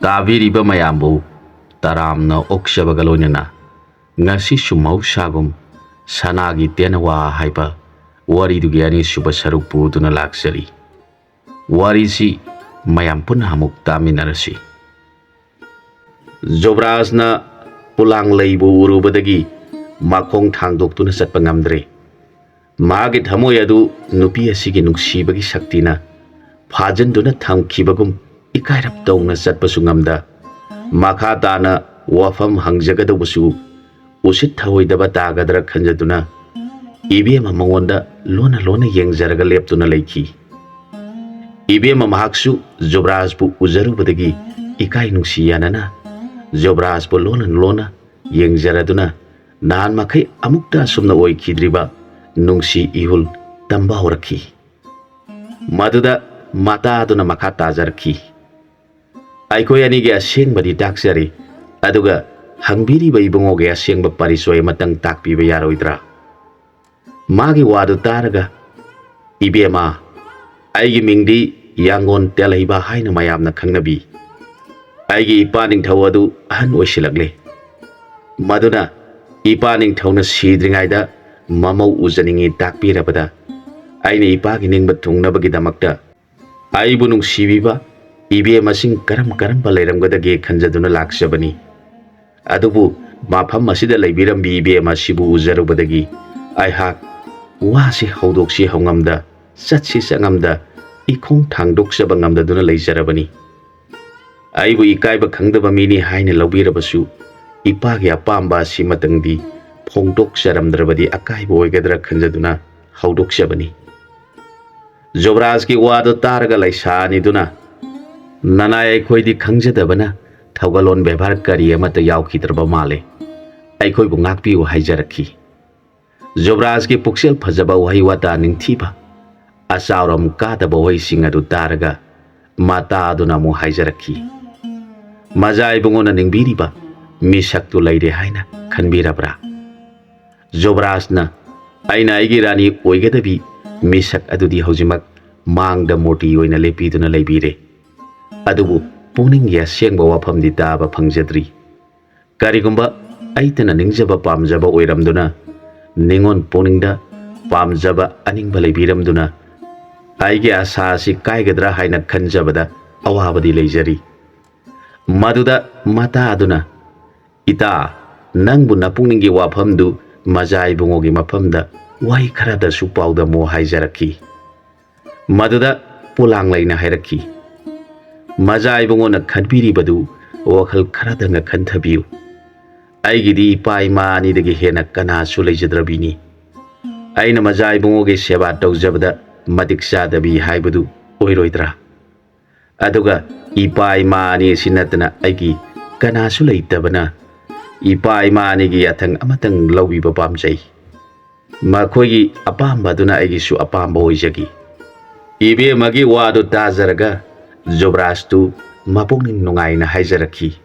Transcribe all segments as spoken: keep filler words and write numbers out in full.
ꯇꯥꯕꯤꯔꯤꯕ ꯃꯌꯥꯝꯕꯨ ꯇꯔꯥꯝꯅ ꯑꯣꯛꯆꯕꯒ ꯂꯣꯏꯅꯅ ꯉꯁꯤꯁꯨ ꯃꯍꯧꯁꯥꯒꯨꯝ ꯁꯅꯥꯒꯤ ꯇꯦꯅꯋꯥ ꯍꯥꯏꯕ ꯋꯥꯔꯤꯗꯨꯒꯤ ꯑꯅꯤꯁꯨꯕ ꯁꯔꯨꯛ ꯄꯨꯗꯨꯅ ꯂꯥꯛꯆꯔꯤ꯫ ꯋꯥꯔꯤꯁꯤ ꯃꯌꯥꯝ ꯄꯨꯟꯅ ꯑꯃꯨꯛ ꯇꯥꯃꯤꯟꯅꯔꯁꯤ꯫ ꯖꯨꯕ꯭ꯔꯥꯖꯅ ꯄꯣꯂꯥꯡ ꯂꯩꯕꯨ ꯎꯔꯨꯕꯗꯒꯤ ꯃꯈꯣꯡ ꯊꯥꯡꯗꯣꯛꯇꯨꯅ ꯆꯠꯄ ꯉꯝꯗ꯭ꯔꯦ꯫ ꯃꯥꯒꯤ ꯊꯃꯣꯏ ꯑꯗꯨ ꯅꯨꯄꯤ ꯑꯁꯤꯒꯤ ꯅꯨꯡꯁꯤꯕꯒꯤ ꯁꯛꯇꯤꯅ ꯐꯥꯖꯤꯟꯗꯨꯅ ꯊꯝꯈꯤꯕꯒꯨꯝ ꯏꯀꯥꯏꯔꯞ ꯇꯧꯅ ꯆꯠꯄꯁꯨ ꯉꯝꯗ, ꯃꯈꯥ ꯇꯥꯅ ꯋꯥꯐꯝ ꯍꯪꯖꯒꯗꯧꯕꯁꯨ ꯎꯁꯤꯠ ꯊꯑꯣꯏꯗꯕ ꯇꯥꯒꯗ꯭ꯔꯥ ꯈꯟꯖꯗꯨꯅ ꯏꯕꯦꯝꯃ ꯃꯉꯣꯟꯗ ꯂꯣꯟꯅ ꯂꯣꯟꯅ ꯌꯦꯡꯖꯔꯒ ꯂꯦꯞꯇꯨꯅ ꯂꯩꯈꯤ꯫ ꯏꯕꯦꯝꯃ ꯃꯍꯥꯛꯁꯨ ꯖꯨꯕ꯭ꯔꯥꯖꯄꯨ ꯎꯖꯔꯨꯕꯗꯒꯤ ꯏꯀꯥꯏ ꯅꯨꯡꯁꯤ ꯌꯥꯅꯅ ꯖꯨꯕ꯭ꯔꯥꯖꯄꯨ ꯂꯣꯟꯅ ꯂꯣꯟꯅ ꯌꯦꯡꯖꯔꯗꯨꯅ ꯅꯍꯥꯟ ꯃꯈꯩ ꯑꯃꯨꯛꯇ ꯑꯁꯨꯝꯅ ꯑꯣꯏꯈꯤꯗ꯭ꯔꯤꯕ ꯅꯨꯡꯁꯤ ꯏꯍꯨꯜ ꯇꯝꯕ ꯍꯧꯔꯛꯈꯤ꯫ ꯃꯗꯨꯗ ꯃꯇꯥꯗꯨꯅ ꯃꯈꯥ ꯇꯥꯖꯔꯛꯈꯤ꯫ ꯑꯩꯈꯣꯏ ꯑꯅꯤꯒꯤ ꯑꯁꯦꯡꯕꯗꯤ ꯇꯥꯛꯆꯔꯤ, ꯑꯗꯨꯒ ꯍꯪꯕꯤꯔꯤꯕ ꯏꯕꯨꯡꯉꯣꯒꯤ ꯑꯁꯦꯡꯕ ꯄꯥꯔꯤꯁꯣꯏ ꯑꯃꯇꯪ ꯇꯥꯛꯄꯤꯕ ꯌꯥꯔꯣꯏꯗ꯭ꯔꯥ? ꯃꯥꯒꯤ ꯋꯥꯗꯨ ꯇꯥꯔꯒ, "ꯏꯕꯦꯝꯃ, ꯑꯩꯒꯤ ꯃꯤꯡꯗꯤ ꯌꯥꯡꯒꯣꯟ ꯇꯦꯜꯍꯩꯕ ꯍꯥꯏꯅ ꯃꯌꯥꯝꯅ ꯈꯪꯅꯕꯤ꯫ ꯑꯩꯒꯤ ꯏꯄꯥ ꯅꯤꯡꯊꯧ ꯑꯗꯨ ꯑꯍꯟ ꯑꯣꯏꯁꯤꯜꯂꯛꯂꯦ꯫ ꯃꯗꯨꯅ ꯏꯄꯥ ꯅꯤꯡꯊꯧꯅ ꯁꯤꯗ꯭ꯔꯤꯉꯩꯗ ꯃꯃꯧ ꯎꯖꯅꯤꯡꯉꯤ ꯇꯥꯛꯄꯤꯔꯕꯗ, ꯑꯩꯅ ꯏꯄꯥꯒꯤ ꯅꯤꯡꯕ ꯊꯨꯡꯅꯕꯒꯤꯗꯃꯛꯇ ꯑꯩꯕꯨ ꯅꯨꯡꯁꯤꯕꯤꯕ ꯏꯕꯦꯝꯃꯁꯤꯡ ꯀꯔꯝ ꯀꯔꯝꯕ ꯂꯩꯔꯝꯒꯗꯒꯦ ꯈꯟꯖꯗꯨꯅ ꯂꯥꯛꯆꯕꯅꯤ꯫ ꯑꯗꯨꯕꯨ ꯃꯐꯝ ꯑꯁꯤꯗ ꯂꯩꯕꯤꯔꯝꯕꯤ ꯏꯕꯦꯝꯃ ꯑꯁꯤꯕꯨ ꯎꯖꯔꯨꯕꯗꯒꯤ ꯑꯩꯍꯥꯛ ꯋꯥꯁꯤ ꯍꯧꯗꯣꯛꯁꯤ ꯍꯧꯉꯝꯗ, ꯆꯠꯁꯤ ꯆꯠꯉꯝꯗ, ꯏꯈꯣꯡ ꯊꯥꯡꯗꯣꯛꯆꯕ ꯉꯝꯗꯗꯨꯅ ꯂꯩꯖꯔꯕꯅꯤ꯫ ꯑꯩꯕꯨ ꯏꯀꯥꯏꯕ ꯈꯪꯗꯕ ꯃꯤꯅꯤ ꯍꯥꯏꯅ ꯂꯧꯕꯤꯔꯕꯁꯨ, ꯏꯄꯥꯒꯤ ꯑꯄꯥꯝꯕ ꯑꯁꯤꯃꯇꯪꯗꯤ ꯐꯣꯡꯗꯣꯛꯆꯔꯝꯗ꯭ꯔꯕꯗꯤ ꯑꯀꯥꯏꯕ ꯑꯣꯏꯒꯗ꯭ꯔꯥ ꯈꯟꯖꯗꯨꯅ ꯍꯧꯗꯣꯛꯆꯕꯅꯤ꯫" ꯖꯨꯕ꯭ꯔꯥꯖꯀꯤ ꯋꯥꯗꯨ ꯇꯥꯔꯒ ꯂꯩꯁꯥ ꯑꯅꯤꯗꯨꯅ, "ꯅꯅꯥꯏ ꯑꯩꯈꯣꯏꯗꯤ ꯈꯪꯖꯗꯕꯅ ꯊꯧꯒꯜꯂꯣꯟ ꯕꯦꯕꯥꯔ ꯀꯔꯤ ꯑꯃꯠꯇ ꯌꯥꯎꯈꯤꯗ꯭ꯔꯕ ꯃꯥꯜꯂꯦ꯫ ꯑꯩꯈꯣꯏꯕꯨ ꯉꯥꯛꯄꯤꯌꯨ" ꯍꯥꯏꯖꯔꯛꯈꯤ꯫ ꯖꯨꯕ꯭ꯔꯥꯖꯀꯤ ꯄꯨꯛꯆꯦꯜ ꯐꯖꯕ ꯋꯥꯍꯩ ꯋꯥꯇꯥ ꯅꯤꯡꯊꯤꯕ ꯑꯆꯥꯎꯔꯝ ꯀꯥꯗꯕ ꯋꯥꯍꯩꯁꯤꯡ ꯑꯗꯨ ꯇꯥꯔꯒ ꯃꯇꯥ ꯑꯗꯨꯅ ꯑꯃꯨꯛ ꯍꯥꯏꯖꯔꯛꯈꯤ, "ꯃꯖꯥ ꯏꯕꯨꯡꯉꯣꯅ ꯅꯤꯡꯕꯤꯔꯤꯕ ꯃꯤꯁꯛꯇꯨ ꯂꯩꯔꯦ ꯍꯥꯏꯅ ꯈꯟꯕꯤꯔꯕ꯭ꯔꯥ?" ꯖꯨꯕ꯭ꯔꯥꯖꯅ, "ꯑꯩꯅ ꯑꯩꯒꯤ ꯔꯥꯅꯤ ꯑꯣꯏꯒꯗꯕꯤ ꯃꯤꯁꯛ ꯑꯗꯨꯗꯤ ꯍꯧꯖꯤꯛꯃꯛ ꯃꯥꯡꯗ ꯃꯨꯔꯇꯤ ꯑꯣꯏꯅ ꯂꯦꯞꯄꯤꯗꯨꯅ ꯂꯩꯕꯤꯔꯦ꯫ ꯑꯗꯨꯕꯨ ꯄꯨꯛꯅꯤꯡꯒꯤ ꯑꯁꯦꯡꯕ ꯋꯥꯐꯝꯗꯤ ꯇꯥꯕ ꯐꯪꯖꯗ꯭ꯔꯤ꯫ ꯀꯔꯤꯒꯨꯝꯕ ꯑꯩꯇꯅ ꯅꯤꯡꯖꯕ ꯄꯥꯝꯖꯕ ꯑꯣꯏꯔꯝꯗꯨꯅ, ꯅꯤꯉꯣꯜ ꯄꯨꯛꯅꯤꯡꯗ ꯄꯥꯝꯖꯕ ꯑꯅꯤꯡꯕ ꯂꯩꯕꯤꯔꯝꯗꯨꯅ, ꯑꯩꯒꯤ ꯑꯁꯥ ꯑꯁꯤ ꯀꯥꯏꯒꯗ꯭ꯔꯥ ꯍꯥꯏꯅ ꯈꯟꯖꯕꯗ ꯑꯋꯥꯕꯗꯤ ꯂꯩꯖꯔꯤ꯫ ꯃꯗꯨꯗ ꯃꯇꯥ ꯑꯗꯨꯅ, "ꯏꯇꯥ, ꯅꯪꯕꯨ ꯅꯄꯨꯛꯅꯤꯡꯒꯤ ꯋꯥꯐꯝꯗꯨ ꯃꯖꯥ ꯏꯕꯨꯡꯉꯣꯒꯤ ꯃꯐꯝꯗ ꯋꯥꯍꯩ ꯈꯔꯗꯁꯨ ꯄꯥꯎꯗꯝꯃꯨ" ꯍꯥꯏꯖꯔꯛꯈꯤ꯫ ꯃꯗꯨꯗ ꯄꯣꯂꯥꯡꯂꯩꯅ ꯍꯥꯏꯔꯛꯈꯤ, "ꯃꯖꯥ ꯏꯕꯨꯡꯉꯣꯅ ꯈꯟꯕꯤꯔꯤꯕꯗꯨ ꯋꯥꯈꯜ ꯈꯔꯗꯪꯒ ꯈꯟꯊꯕꯤꯌꯨ꯫ ꯑꯩꯒꯤꯗꯤ ꯏꯄꯥ ꯏꯃꯥ ꯑꯅꯤꯗꯒꯤ ꯍꯦꯟꯅ ꯀꯅꯥꯁꯨ ꯂꯩꯖꯗ꯭ꯔꯕꯤꯅꯤ꯫ ꯑꯩꯅ ꯃꯖꯥ ꯏꯕꯨꯡꯉꯣꯒꯤ ꯁꯦꯕꯥ ꯇꯧꯖꯕꯗ ꯃꯇꯤꯛ ꯆꯥꯗꯕꯤ ꯍꯥꯏꯕꯗꯨ ꯑꯣꯏꯔꯣꯏꯗ꯭ꯔꯥ? ꯑꯗꯨꯒ ꯏꯄꯥ ꯏꯃꯥ ꯑꯅꯤ ꯑꯁꯤ ꯅꯠꯇꯅ ꯑꯩꯒꯤ ꯀꯅꯥꯁꯨ ꯂꯩꯇꯕꯅ, ꯏꯄꯥ ꯏꯃꯥ ꯑꯅꯤꯒꯤ ꯌꯥꯊꯪ ꯑꯃꯇꯪ ꯂꯧꯕꯤꯕ ꯄꯥꯝꯖꯩ꯫ ꯃꯈꯣꯏꯒꯤ ꯑꯄꯥꯝꯕ ꯑꯗꯨꯅ ꯑꯩꯒꯤꯁꯨ ꯑꯄꯥꯝꯕ ꯑꯣꯏꯖꯈꯤ꯫" ꯏꯕꯦꯝꯃꯒꯤ ꯋꯥꯗꯨ ꯇꯥꯖꯔꯒ ꯖꯨꯕ꯭ꯔꯥꯖꯇꯨ ꯃꯄꯨꯛꯅꯤꯡ ꯅꯨꯡꯉꯥꯏꯅ ꯍꯥꯏꯖꯔꯛꯈꯤ,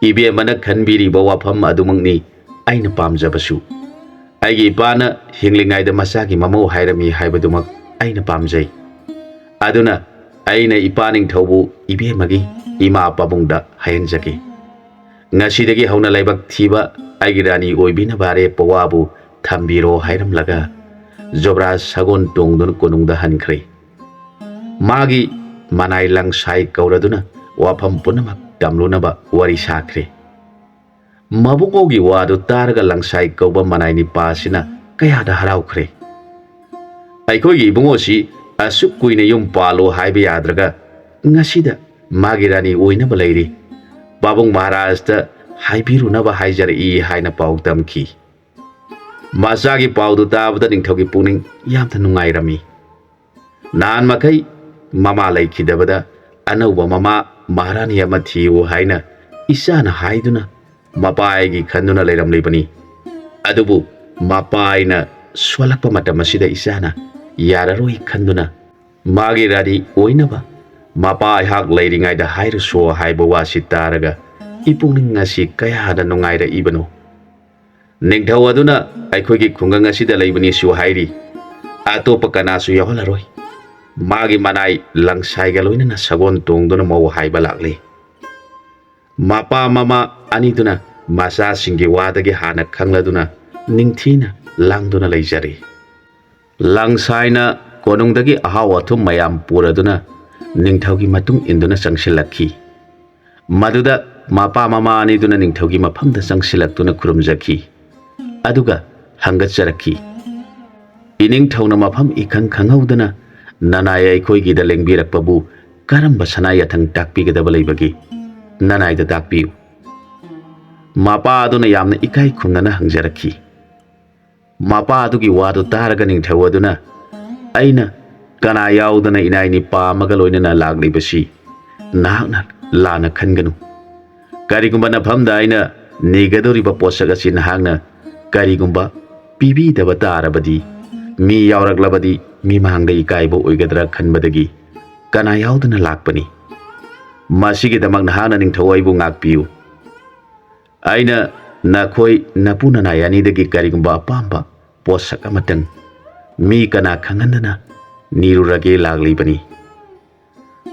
"ꯏꯕꯦꯝꯃꯅ ꯈꯟꯕꯤꯔꯤꯕ ꯋꯥꯐꯝ ꯑꯗꯨꯃꯛꯅꯤ ꯑꯩꯅ ꯄꯥꯝꯖꯕꯁꯨ꯫ ꯑꯩꯒꯤ ꯏꯄꯥꯅ ꯍꯤꯡꯂꯤꯉꯩꯗ ꯃꯆꯥꯒꯤ ꯃꯃꯧ ꯍꯥꯏꯔꯝꯃꯤ ꯍꯥꯏꯕꯗꯨꯃꯛ ꯑꯩꯅ ꯄꯥꯝꯖꯩ꯫ ꯑꯗꯨꯅ ꯑꯩꯅ ꯏꯄꯥ ꯅꯤꯡꯊꯧꯕꯨ ꯏꯕꯦꯝꯃꯒꯤ ꯏꯃꯥ ꯄꯥꯕꯨꯡꯗ ꯍꯥꯏꯍꯟꯖꯒꯦ꯫ ꯉꯁꯤꯗꯒꯤ ꯍꯧꯅ ꯂꯥꯏꯕꯛ ꯊꯤꯕ ꯑꯩꯒꯤ ꯔꯥꯅꯤ ꯑꯣꯏꯕꯤꯅꯕ ꯑꯔꯦꯞꯄ ꯋꯥꯕꯨ ꯊꯝꯕꯤꯔꯣ" ꯍꯥꯏꯔꯝꯂꯒ ꯖꯨꯕ꯭ꯔꯥꯖ ꯁꯒꯣꯜ ꯇꯣꯡꯗꯨꯅ ꯀꯣꯅꯨꯡꯗ ꯍꯟꯈ꯭ꯔꯦ꯫ ꯃꯥꯒꯤ ꯃꯅꯥꯏ ꯂꯪꯁꯥꯏ ꯀꯧꯔꯗꯨꯅ ꯋꯥꯐꯝ ꯄꯨꯝꯅꯃꯛ ꯇꯝꯂꯨꯅꯕ ꯋꯥꯔꯤ ꯁꯥꯈ꯭ꯔꯦ꯫ ꯃꯕꯨꯡꯉꯣꯒꯤ ꯋꯥꯗꯨ ꯇꯥꯔꯒ ꯂꯪꯁꯥꯏ ꯀꯧꯕ ꯃꯅꯥꯏ ꯅꯤꯄꯥ ꯑꯁꯤꯅ ꯀꯌꯥꯗ ꯍꯔꯥꯎꯈ꯭ꯔꯦ꯫ "ꯑꯩꯈꯣꯏꯒꯤ ꯏꯕꯨꯡꯉꯣꯁꯤ ꯑꯁꯨꯛ ꯀꯨꯏꯅ ꯌꯨꯝ ꯄꯥꯜꯂꯣ ꯍꯥꯏꯕ ꯌꯥꯗ꯭ꯔꯒ ꯉꯁꯤꯗ ꯃꯥꯒꯤ ꯔꯥꯅꯤ ꯑꯣꯏꯅꯕ ꯂꯩꯔꯤ꯫ ꯄꯥꯕꯨꯡ ꯃꯍꯥꯔꯥꯖꯇ ꯍꯥꯏꯕꯤꯔꯨꯅꯕ ꯍꯥꯏꯖꯔꯛꯏ" ꯍꯥꯏꯅ ꯄꯥꯎ ꯇꯝꯈꯤ꯫ ꯃꯆꯥꯒꯤ ꯄꯥꯎꯗꯨ ꯇꯥꯕꯗ ꯅꯤꯡꯊꯧꯒꯤ ꯄꯨꯛꯅꯤꯡ ꯌꯥꯝꯅ ꯅꯨꯡꯉꯥꯏꯔꯝꯃꯤ꯫ ꯅꯍꯥꯟ ꯃꯈꯩ ꯃꯃꯥ ꯂꯩꯈꯤꯗꯕꯗ ꯑꯅꯧꯕ ꯃꯃꯥ ꯃꯍꯥꯔꯥꯅꯤ ꯑꯃ ꯊꯤꯌꯨ ꯍꯥꯏꯅ ꯏꯆꯥꯅ ꯍꯥꯏꯗꯨꯅ ꯃꯄꯥ ꯑꯩꯒꯤ ꯈꯟꯗꯨꯅ ꯂꯩꯔꯝꯂꯤꯕꯅꯤ꯫ ꯑꯗꯨꯕꯨ ꯃꯄꯥ ꯑꯩꯅ ꯁꯣꯜꯂꯛꯄ ꯃꯇꯝ ꯑꯁꯤꯗ ꯏꯆꯥꯅ ꯌꯥꯔꯔꯣꯏ ꯈꯟꯗꯨꯅ ꯃꯥꯒꯤ ꯔꯥꯅꯤ ꯑꯣꯏꯅꯕ ꯃꯄꯥ ꯑꯩꯍꯥꯛ ꯂꯩꯔꯤꯉꯩꯗ ꯍꯥꯏꯔꯨꯁꯣ ꯍꯥꯏꯕ ꯋꯥꯁꯤ ꯇꯥꯔꯒ ꯏꯄꯨꯛꯅꯤꯡ ꯑꯁꯤ ꯀꯌꯥꯗ ꯅꯨꯡꯉꯥꯏꯔꯛꯏꯕꯅꯣ꯫ ꯅꯤꯡꯊꯧ ꯑꯗꯨꯅ ꯑꯩꯈꯣꯏꯒꯤ ꯈꯨꯡꯒꯪ ꯑꯁꯤꯗ ꯂꯩꯕꯅꯤꯁꯨ ꯍꯥꯏꯔꯤ꯫ ꯑꯇꯣꯞꯄ ꯀꯅꯥꯁꯨ ꯌꯥꯎꯍꯜꯂꯔꯣꯏ꯫ ꯃꯥꯒꯤ ꯃꯅꯥꯏ ꯂꯪꯁꯥꯏꯒ ꯂꯣꯏꯅꯅ ꯁꯒꯣꯜ ꯇꯣꯡꯗꯨꯅ ꯃꯧ ꯍꯥꯏꯕ ꯂꯥꯛꯂꯤ꯫ ꯃꯄꯥ ꯃꯃꯥ ꯑꯅꯤꯗꯨꯅ ꯃꯆꯥꯁꯤꯡꯒꯤ ꯋꯥꯗꯒꯤ ꯍꯥꯟꯅ ꯈꯪꯂꯗꯨꯅ ꯅꯤꯡꯊꯤꯅ ꯂꯥꯡꯗꯨꯅ ꯂꯩꯖꯔꯤ꯫ ꯂꯪꯁꯥꯏꯅ ꯀꯣꯅꯨꯡꯗꯒꯤ ꯑꯍꯥꯎ ꯑꯊꯨꯝ ꯃꯌꯥꯝ ꯄꯨꯔꯗꯨꯅ ꯅꯤꯡꯊꯧꯒꯤ ꯃꯇꯨꯡ ꯏꯟꯗꯨꯅ ꯆꯪꯁꯤꯜꯂꯛꯈꯤ꯫ ꯃꯗꯨꯗ ꯃꯄꯥ ꯃꯃꯥ ꯑꯅꯤꯗꯨꯅ ꯅꯤꯡꯊꯧꯒꯤ ꯃꯐꯝꯗ ꯆꯪꯁꯤꯜꯂꯛꯇꯨꯅ ꯈꯨꯔꯨꯝꯖꯈꯤ꯫ ꯑꯗꯨꯒ ꯍꯪꯒꯠꯆꯔꯛꯈꯤ, "ꯏꯅꯤꯡꯊꯧꯅ ꯃꯐꯝ ꯏꯈꯪ ꯈꯪꯍꯧꯗꯅ ꯅꯅꯥꯏ ꯑꯩꯈꯣꯏꯒꯤꯗ ꯂꯦꯡꯕꯤꯔꯛꯄꯕꯨ ꯀꯔꯝꯕ ꯁꯅꯥ ꯌꯥꯊꯪ ꯇꯥꯛꯄꯤꯒꯗꯕ ꯂꯩꯕꯒꯦ? ꯅꯅꯥꯏꯗ ꯇꯥꯛꯄꯤꯌꯨ꯫" ꯃꯄꯥ ꯑꯗꯨꯅ ꯌꯥꯝꯅ ꯏꯀꯥꯏ ꯈꯨꯝꯅꯅ ꯍꯪꯖꯔꯛꯈꯤ꯫ ꯃꯄꯥ ꯑꯗꯨꯒꯤ ꯋꯥꯗꯨ ꯇꯥꯔꯒ ꯅꯤꯡꯊꯧ ꯑꯗꯨꯅ, "ꯑꯩꯅ ꯀꯅꯥ ꯌꯥꯎꯗꯅ ꯏꯅꯥꯏ ꯅꯤꯄꯥ ꯑꯃꯒ ꯂꯣꯏꯅꯅ ꯂꯥꯛꯂꯤꯕꯁꯤ ꯅꯍꯥꯛꯅ ꯂꯥꯟꯅ ꯈꯟꯒꯅꯨ꯫ ꯀꯔꯤꯒꯨꯝꯕ ꯅꯐꯝꯗ ꯑꯩꯅ ꯅꯤꯒꯗꯧꯔꯤꯕ ꯄꯣꯠꯁꯛ ꯑꯁꯤ ꯅꯍꯥꯛꯅ ꯀꯔꯤꯒꯨꯝꯕ ꯄꯤꯕꯤꯗꯕ ꯇꯥꯔꯕꯗꯤ, ꯃꯤ ꯌꯥꯎꯔꯛꯂꯕꯗꯤ ꯃꯤꯃꯥꯡꯗ ꯏꯀꯥꯏꯕ ꯑꯣꯏꯒꯗ꯭ꯔꯥ ꯈꯟꯕꯗꯒꯤ ꯀꯅꯥ ꯌꯥꯎꯗꯅ ꯂꯥꯛꯄꯅꯤ꯫ ꯃꯁꯤꯒꯤꯗꯃꯛ ꯅꯍꯥꯛꯅ ꯅꯤꯡꯊꯧ ꯑꯩꯕꯨ ꯉꯥꯛꯄꯤꯌꯨ꯫ ꯑꯩꯅ ꯅꯈꯣꯏ ꯅꯄꯨ ꯅꯅꯥꯏ ꯑꯅꯤꯗꯒꯤ ꯀꯔꯤꯒꯨꯝꯕ ꯑꯄꯥꯝꯕ ꯄꯣꯠꯁꯛ ꯑꯃꯇꯪ ꯃꯤ ꯀꯅꯥ ꯈꯪꯍꯟꯗꯅ ꯅꯤꯔꯨꯔꯒꯦ ꯂꯥꯛꯂꯤꯕꯅꯤ꯫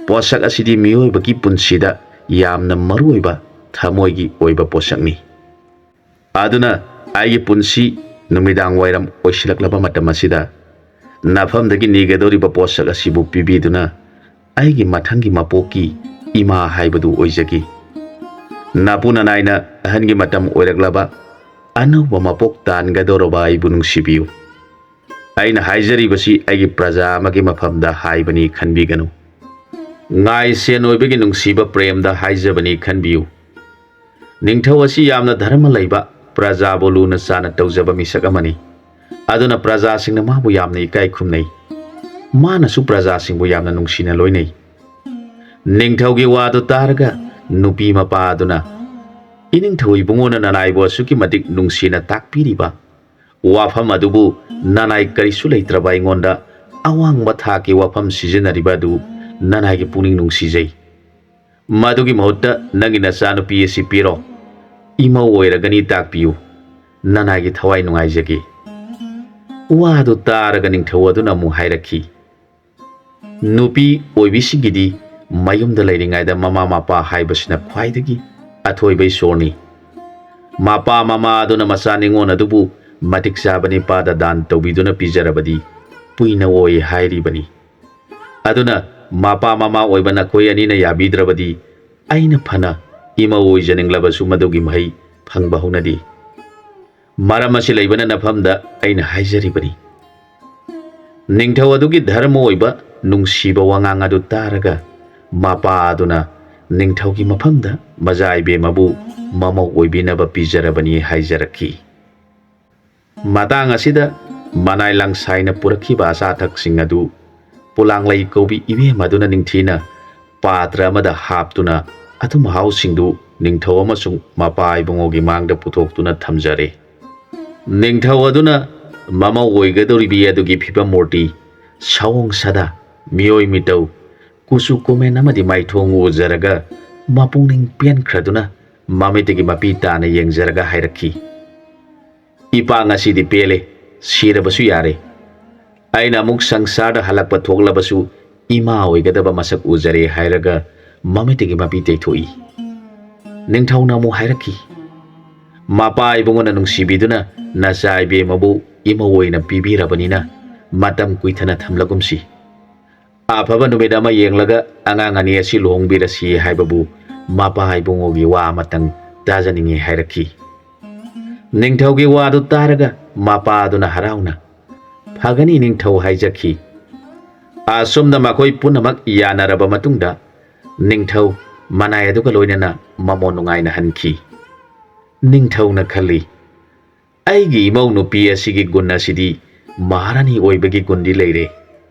ꯄꯣꯠꯁꯛ ꯑꯁꯤꯗꯤ ꯃꯤꯑꯣꯏꯕꯒꯤ ꯄꯨꯟꯁꯤꯗ ꯌꯥꯝꯅ ꯃꯔꯨꯑꯣꯏꯕ ꯊꯃꯣꯏꯒꯤ ꯑꯣꯏꯕ ꯄꯣꯠꯁꯛꯅꯤ꯫ ꯑꯗꯨꯅ ꯑꯩꯒꯤ ꯄꯨꯟꯁꯤ ꯅꯨꯃꯤꯗꯥꯡ ꯋꯥꯏꯔꯝ ꯑꯣꯏꯁꯤꯜꯂꯛꯂꯕ ꯃꯇꯝ ꯑꯁꯤꯗ ꯅꯐꯝꯗꯒꯤ ꯅꯤꯒꯗꯧꯔꯤꯕ ꯄꯣꯠꯁꯛ ꯑꯁꯤꯕꯨ ꯄꯤꯕꯤꯗꯨꯅ ꯑꯩꯒꯤ ꯃꯊꯪꯒꯤ ꯃꯄꯣꯛꯀꯤ ꯏꯃꯥ ꯍꯥꯏꯕꯗꯨ ꯑꯣꯏꯖꯒꯦ꯫ ꯅꯄꯨ ꯅꯅꯥꯏꯅ ꯑꯍꯟꯒꯤ ꯃꯇꯝ ꯑꯣꯏꯔꯛꯂꯕ ꯑꯅꯧꯕ ꯃꯄꯣꯛ ꯇꯥꯟꯒꯗꯧꯔꯕ ꯑꯩꯕꯨ ꯅꯨꯡꯁꯤꯕꯤꯌꯨ꯫ ꯑꯩꯅ ꯍꯥꯏꯖꯔꯤꯕꯁꯤ ꯑꯩꯒꯤ ꯄ꯭ꯔꯖꯥ ꯑꯃꯒꯤ ꯃꯐꯝꯗ ꯍꯥꯏꯕꯅꯤ ꯈꯟꯕꯤꯒꯅꯨ꯫ ꯉꯥꯏ ꯁꯦꯟ ꯑꯣꯏꯕꯒꯤ ꯅꯨꯡꯁꯤꯕ ꯄ꯭ꯔꯦꯝꯗ ꯍꯥꯏꯖꯕꯅꯤ ꯈꯟꯕꯤꯌꯨ꯫ ꯅꯤꯡꯊꯧ ꯑꯁꯤ ꯌꯥꯝꯅ ꯙꯔꯃ ꯂꯩꯕ, ꯄ꯭ꯔꯖꯥꯕꯨ ꯂꯨꯅ ꯆꯥꯅ ꯇꯧꯖꯕ ꯃꯤꯁꯛ ꯑꯃꯅꯤ꯫ ꯑꯗꯨꯅ ꯄ꯭ꯔꯖꯥꯁꯤꯡꯅ ꯃꯥꯕꯨ ꯌꯥꯝꯅ ꯏꯀꯥꯏ ꯈꯨꯝꯅꯩ꯫ ꯃꯥꯅꯁꯨ ꯄ꯭ꯔꯖꯥꯁꯤꯡꯕꯨ ꯌꯥꯝꯅ ꯅꯨꯡꯁꯤꯅ ꯂꯣꯏꯅꯩ꯫" ꯅꯤꯡꯊꯧꯒꯤ ꯋꯥꯗꯨ ꯇꯥꯔꯒ ꯅꯨꯄꯤ ꯃꯄꯥ ꯑꯗꯨꯅ, "ꯏꯅꯤꯡꯊꯧ ꯏꯕꯨꯡꯉꯣꯅ ꯅꯅꯥꯏꯕꯨ ꯑꯁꯨꯛꯀꯤ ꯃꯇꯤꯛ ꯅꯨꯡꯁꯤꯅ ꯇꯥꯛꯄꯤꯔꯤꯕ, ꯋꯥꯐꯝ ꯑꯗꯨꯕꯨ ꯅꯅꯥꯏ ꯀꯔꯤꯁꯨ ꯂꯩꯇ꯭ꯔꯕ ꯑꯩꯉꯣꯟꯗ ꯑꯋꯥꯡꯕ ꯊꯥꯛꯀꯤ ꯋꯥꯐꯝ ꯁꯤꯖꯤꯟꯅꯔꯤꯕ ꯑꯗꯨ ꯅꯅꯥꯏꯒꯤ ꯄꯨꯛꯅꯤꯡ ꯅꯨꯡꯁꯤꯖꯩ꯫ ꯃꯗꯨꯒꯤ ꯃꯍꯨꯠꯇ ꯅꯪꯒꯤ ꯅꯆꯥꯅꯨꯄꯤ ꯑꯁꯤ ꯄꯤꯔꯣ꯫ ꯏꯃꯧ ꯑꯣꯏꯔꯒꯅꯤ, ꯇꯥꯛꯄꯤꯌꯨ꯫ ꯅꯅꯥꯏꯒꯤ ꯊꯋꯥꯏ ꯅꯨꯡꯉꯥꯏꯖꯒꯦ꯫" ꯋꯥꯗꯨ ꯇꯥꯔꯒ ꯅꯤꯡꯊꯧ ꯑꯗꯨꯅ ꯑꯃꯨꯛ ꯍꯥꯏꯔꯛꯈꯤ, ꯅꯨꯄꯤ ꯑꯣꯏꯕꯤꯁꯤꯡꯒꯤꯗꯤ ꯃꯌꯨꯝꯗ ꯂꯩꯔꯤꯉꯩꯗ ꯃꯃꯥ ꯃꯄꯥ ꯍꯥꯏꯕꯁꯤꯅ ꯈ꯭ꯋꯥꯏꯗꯒꯤ ꯑꯊꯣꯏꯕ ꯏꯁꯣꯔꯅꯤ꯫ ꯃꯄꯥ ꯃꯃꯥ ꯑꯗꯨꯅ ꯃꯆꯥ ꯅꯤꯉꯣꯜ ꯑꯗꯨꯕꯨ ꯃꯇꯤꯛ ꯆꯥꯕ ꯅꯤꯄꯥꯗ ꯗꯥꯟ ꯇꯧꯕꯤꯗꯨꯅ ꯄꯤꯖꯔꯕꯗꯤ ꯄꯨꯏꯅ ꯑꯣꯏ ꯍꯥꯏꯔꯤꯕꯅꯤ꯫ ꯑꯗꯨꯅ ꯃꯄꯥ ꯃꯃꯥ ꯑꯣꯏꯕ ꯅꯈꯣꯏ ꯑꯅꯤꯅ ꯌꯥꯕꯤꯗ꯭ꯔꯕꯗꯤ ꯑꯩꯅ ꯐꯅ ꯏꯃꯧ ꯑꯣꯏꯖꯅꯤꯡꯂꯕꯁꯨ ꯃꯗꯨꯒꯤ ꯃꯍꯩ ꯐꯪꯕ ꯍꯧꯅꯗꯦ꯫ ꯃꯔꯝ ꯑꯁꯤ ꯂꯩꯕꯅ ꯅꯐꯝꯗ ꯑꯩꯅ ꯍꯥꯏꯖꯔꯤꯕꯅꯤ꯫ ꯅꯤꯡꯊꯧ ꯑꯗꯨꯒꯤ ꯙꯔꯃ ꯑꯣꯏꯕ ꯅꯨꯡꯁꯤꯕ ꯋꯥꯉꯥꯡ ꯑꯗꯨ ꯇꯥꯔꯒ ꯃꯄꯥ ꯑꯗꯨꯅ ꯅꯤꯡꯊꯧꯒꯤ ꯃꯐꯝꯗ ꯃꯖꯥ ꯏꯕꯦꯝꯃꯕꯨ ꯃꯃꯧ ꯑꯣꯏꯕꯤꯅꯕ ꯄꯤꯖꯔꯕꯅꯤ ꯍꯥꯏꯖꯔꯛꯈꯤ꯫ ꯃꯇꯥꯡ ꯑꯁꯤꯗ ꯃꯅꯥꯏ ꯂꯪꯁꯥꯏꯅ ꯄꯨꯔꯛꯈꯤꯕ ꯑꯆꯥ ꯑꯊꯛꯁꯤꯡ ꯑꯗꯨ ꯄꯣꯂꯥꯡꯂꯩ ꯀꯧꯕꯤ ꯏꯕꯦꯝ ꯑꯗꯨꯅ ꯅꯤꯡꯊꯤꯅ ꯄꯥꯇ꯭ꯔ ꯑꯃꯗ ꯍꯥꯞꯇꯨꯅ ꯑꯊꯨꯝ ꯑꯍꯥꯎꯁꯤꯡꯗꯨ ꯅꯤꯡꯊꯧ ꯑꯃꯁꯨꯡ ꯃꯄꯥ ꯏꯕꯨꯡꯉꯣꯒꯤ ꯃꯥꯡꯗ ꯄꯨꯊꯣꯛꯇꯨꯅ ꯊꯝꯖꯔꯦ꯫ ꯅꯤꯡꯊꯧ ꯑꯗꯨꯅ ꯃꯃꯧ ꯑꯣꯏꯒꯗꯧꯔꯤꯕꯤ ꯑꯗꯨꯒꯤ ꯐꯤꯕꯝ ꯃꯨꯔꯇꯤ, ꯁꯑꯣꯡ ꯁꯥꯗꯥ, ꯃꯤꯑꯣꯏ ꯃꯤꯇꯧ, ꯀꯨꯆꯨ ꯀꯨꯃꯦꯟ ꯑꯃꯗꯤ ꯃꯥꯏꯊꯣꯡ ꯎꯖꯔꯒ ꯃꯄꯨꯛꯅꯤꯡ ꯄꯦꯟꯈ꯭ꯔꯗꯨꯅ ꯃꯃꯤꯠꯇꯒꯤ ꯃꯄꯤ ꯇꯥꯅ ꯌꯦꯡꯖꯔꯒ ꯍꯥꯏꯔꯛꯈꯤ, "ꯏꯄꯥ ꯉꯁꯤꯗꯤ ꯄꯦꯜꯂꯦ, ꯁꯤꯔꯕꯁꯨ ꯌꯥꯔꯦ꯫ ꯑꯩꯅ ꯑꯃꯨꯛ ꯁꯪꯁꯥꯔꯗ ꯍꯜꯂꯛꯄ ꯊꯣꯛꯂꯕꯁꯨ ꯏꯃꯥ ꯑꯣꯏꯒꯗꯕ ꯃꯁꯛ ꯎꯖꯔꯦ" ꯍꯥꯏꯔꯒ ꯃꯃꯤꯠꯇꯒꯤ ꯃꯄꯤ ꯇꯩꯊꯣꯛꯏ꯫ ꯅꯤꯡꯊꯧꯅ ꯑꯃꯨꯛ ꯍꯥꯏꯔꯛꯈꯤ, "ꯃꯄꯥ ꯏꯕꯨꯡꯉꯣꯅ ꯅꯨꯡꯁꯤꯕꯤꯗꯨꯅ ꯅꯆꯥ ꯏꯕꯦꯝꯃꯕꯨ ꯏꯃꯧ ꯑꯣꯏꯅ ꯄꯤꯕꯤꯔꯕꯅꯤꯅ ꯃꯇꯝ ꯀꯨꯏꯊꯅ ꯊꯝꯂꯒꯨꯝꯁꯤ꯫ ꯑꯐꯕ ꯅꯨꯃꯤꯠ ꯑꯃ ꯌꯦꯡꯂꯒ ꯑꯉꯥꯡ ꯑꯅꯤ ꯑꯁꯤ ꯂꯨꯍꯣꯡꯕꯤꯔꯁꯤ" ꯍꯥꯏꯕꯕꯨ ꯃꯄꯥ ꯏꯕꯨꯡꯉꯣꯒꯤ ꯋꯥ ꯑꯃꯇꯪ ꯇꯥꯖꯅꯤꯡꯏ ꯍꯥꯏꯔꯛꯈꯤ꯫ ꯅꯤꯡꯊꯧꯒꯤ ꯋꯥꯗꯨ ꯇꯥꯔꯒ ꯃꯄꯥ ꯑꯗꯨꯅ ꯍꯔꯥꯎꯅ, "ꯐꯒꯅꯤ ꯅꯤꯡꯊꯧ" ꯍꯥꯏꯖꯈꯤ꯫ ꯑꯁꯨꯝꯅ ꯃꯈꯣꯏ ꯄꯨꯝꯅꯃꯛ ꯌꯥꯅꯔꯕ ꯃꯇꯨꯡꯗ ꯅꯤꯡꯊꯧ ꯃꯅꯥꯏ ꯑꯗꯨꯒ ꯂꯣꯏꯅꯅ ꯃꯃꯣꯟ ꯅꯨꯡꯉꯥꯏꯅ ꯍꯟꯈꯤ꯫ ꯅꯤꯡꯊꯧꯅ ꯈꯜꯂꯤ, "ꯑꯩꯒꯤ ꯏꯃꯧ ꯅꯨꯄꯤ ꯑꯁꯤꯒꯤ ꯒꯨꯟ ꯑꯁꯤꯗꯤ ꯃꯍꯥꯔꯥꯅꯤ ꯑꯣꯏꯕꯒꯤ ꯒꯨꯟꯗꯤ ꯂꯩꯔꯦ,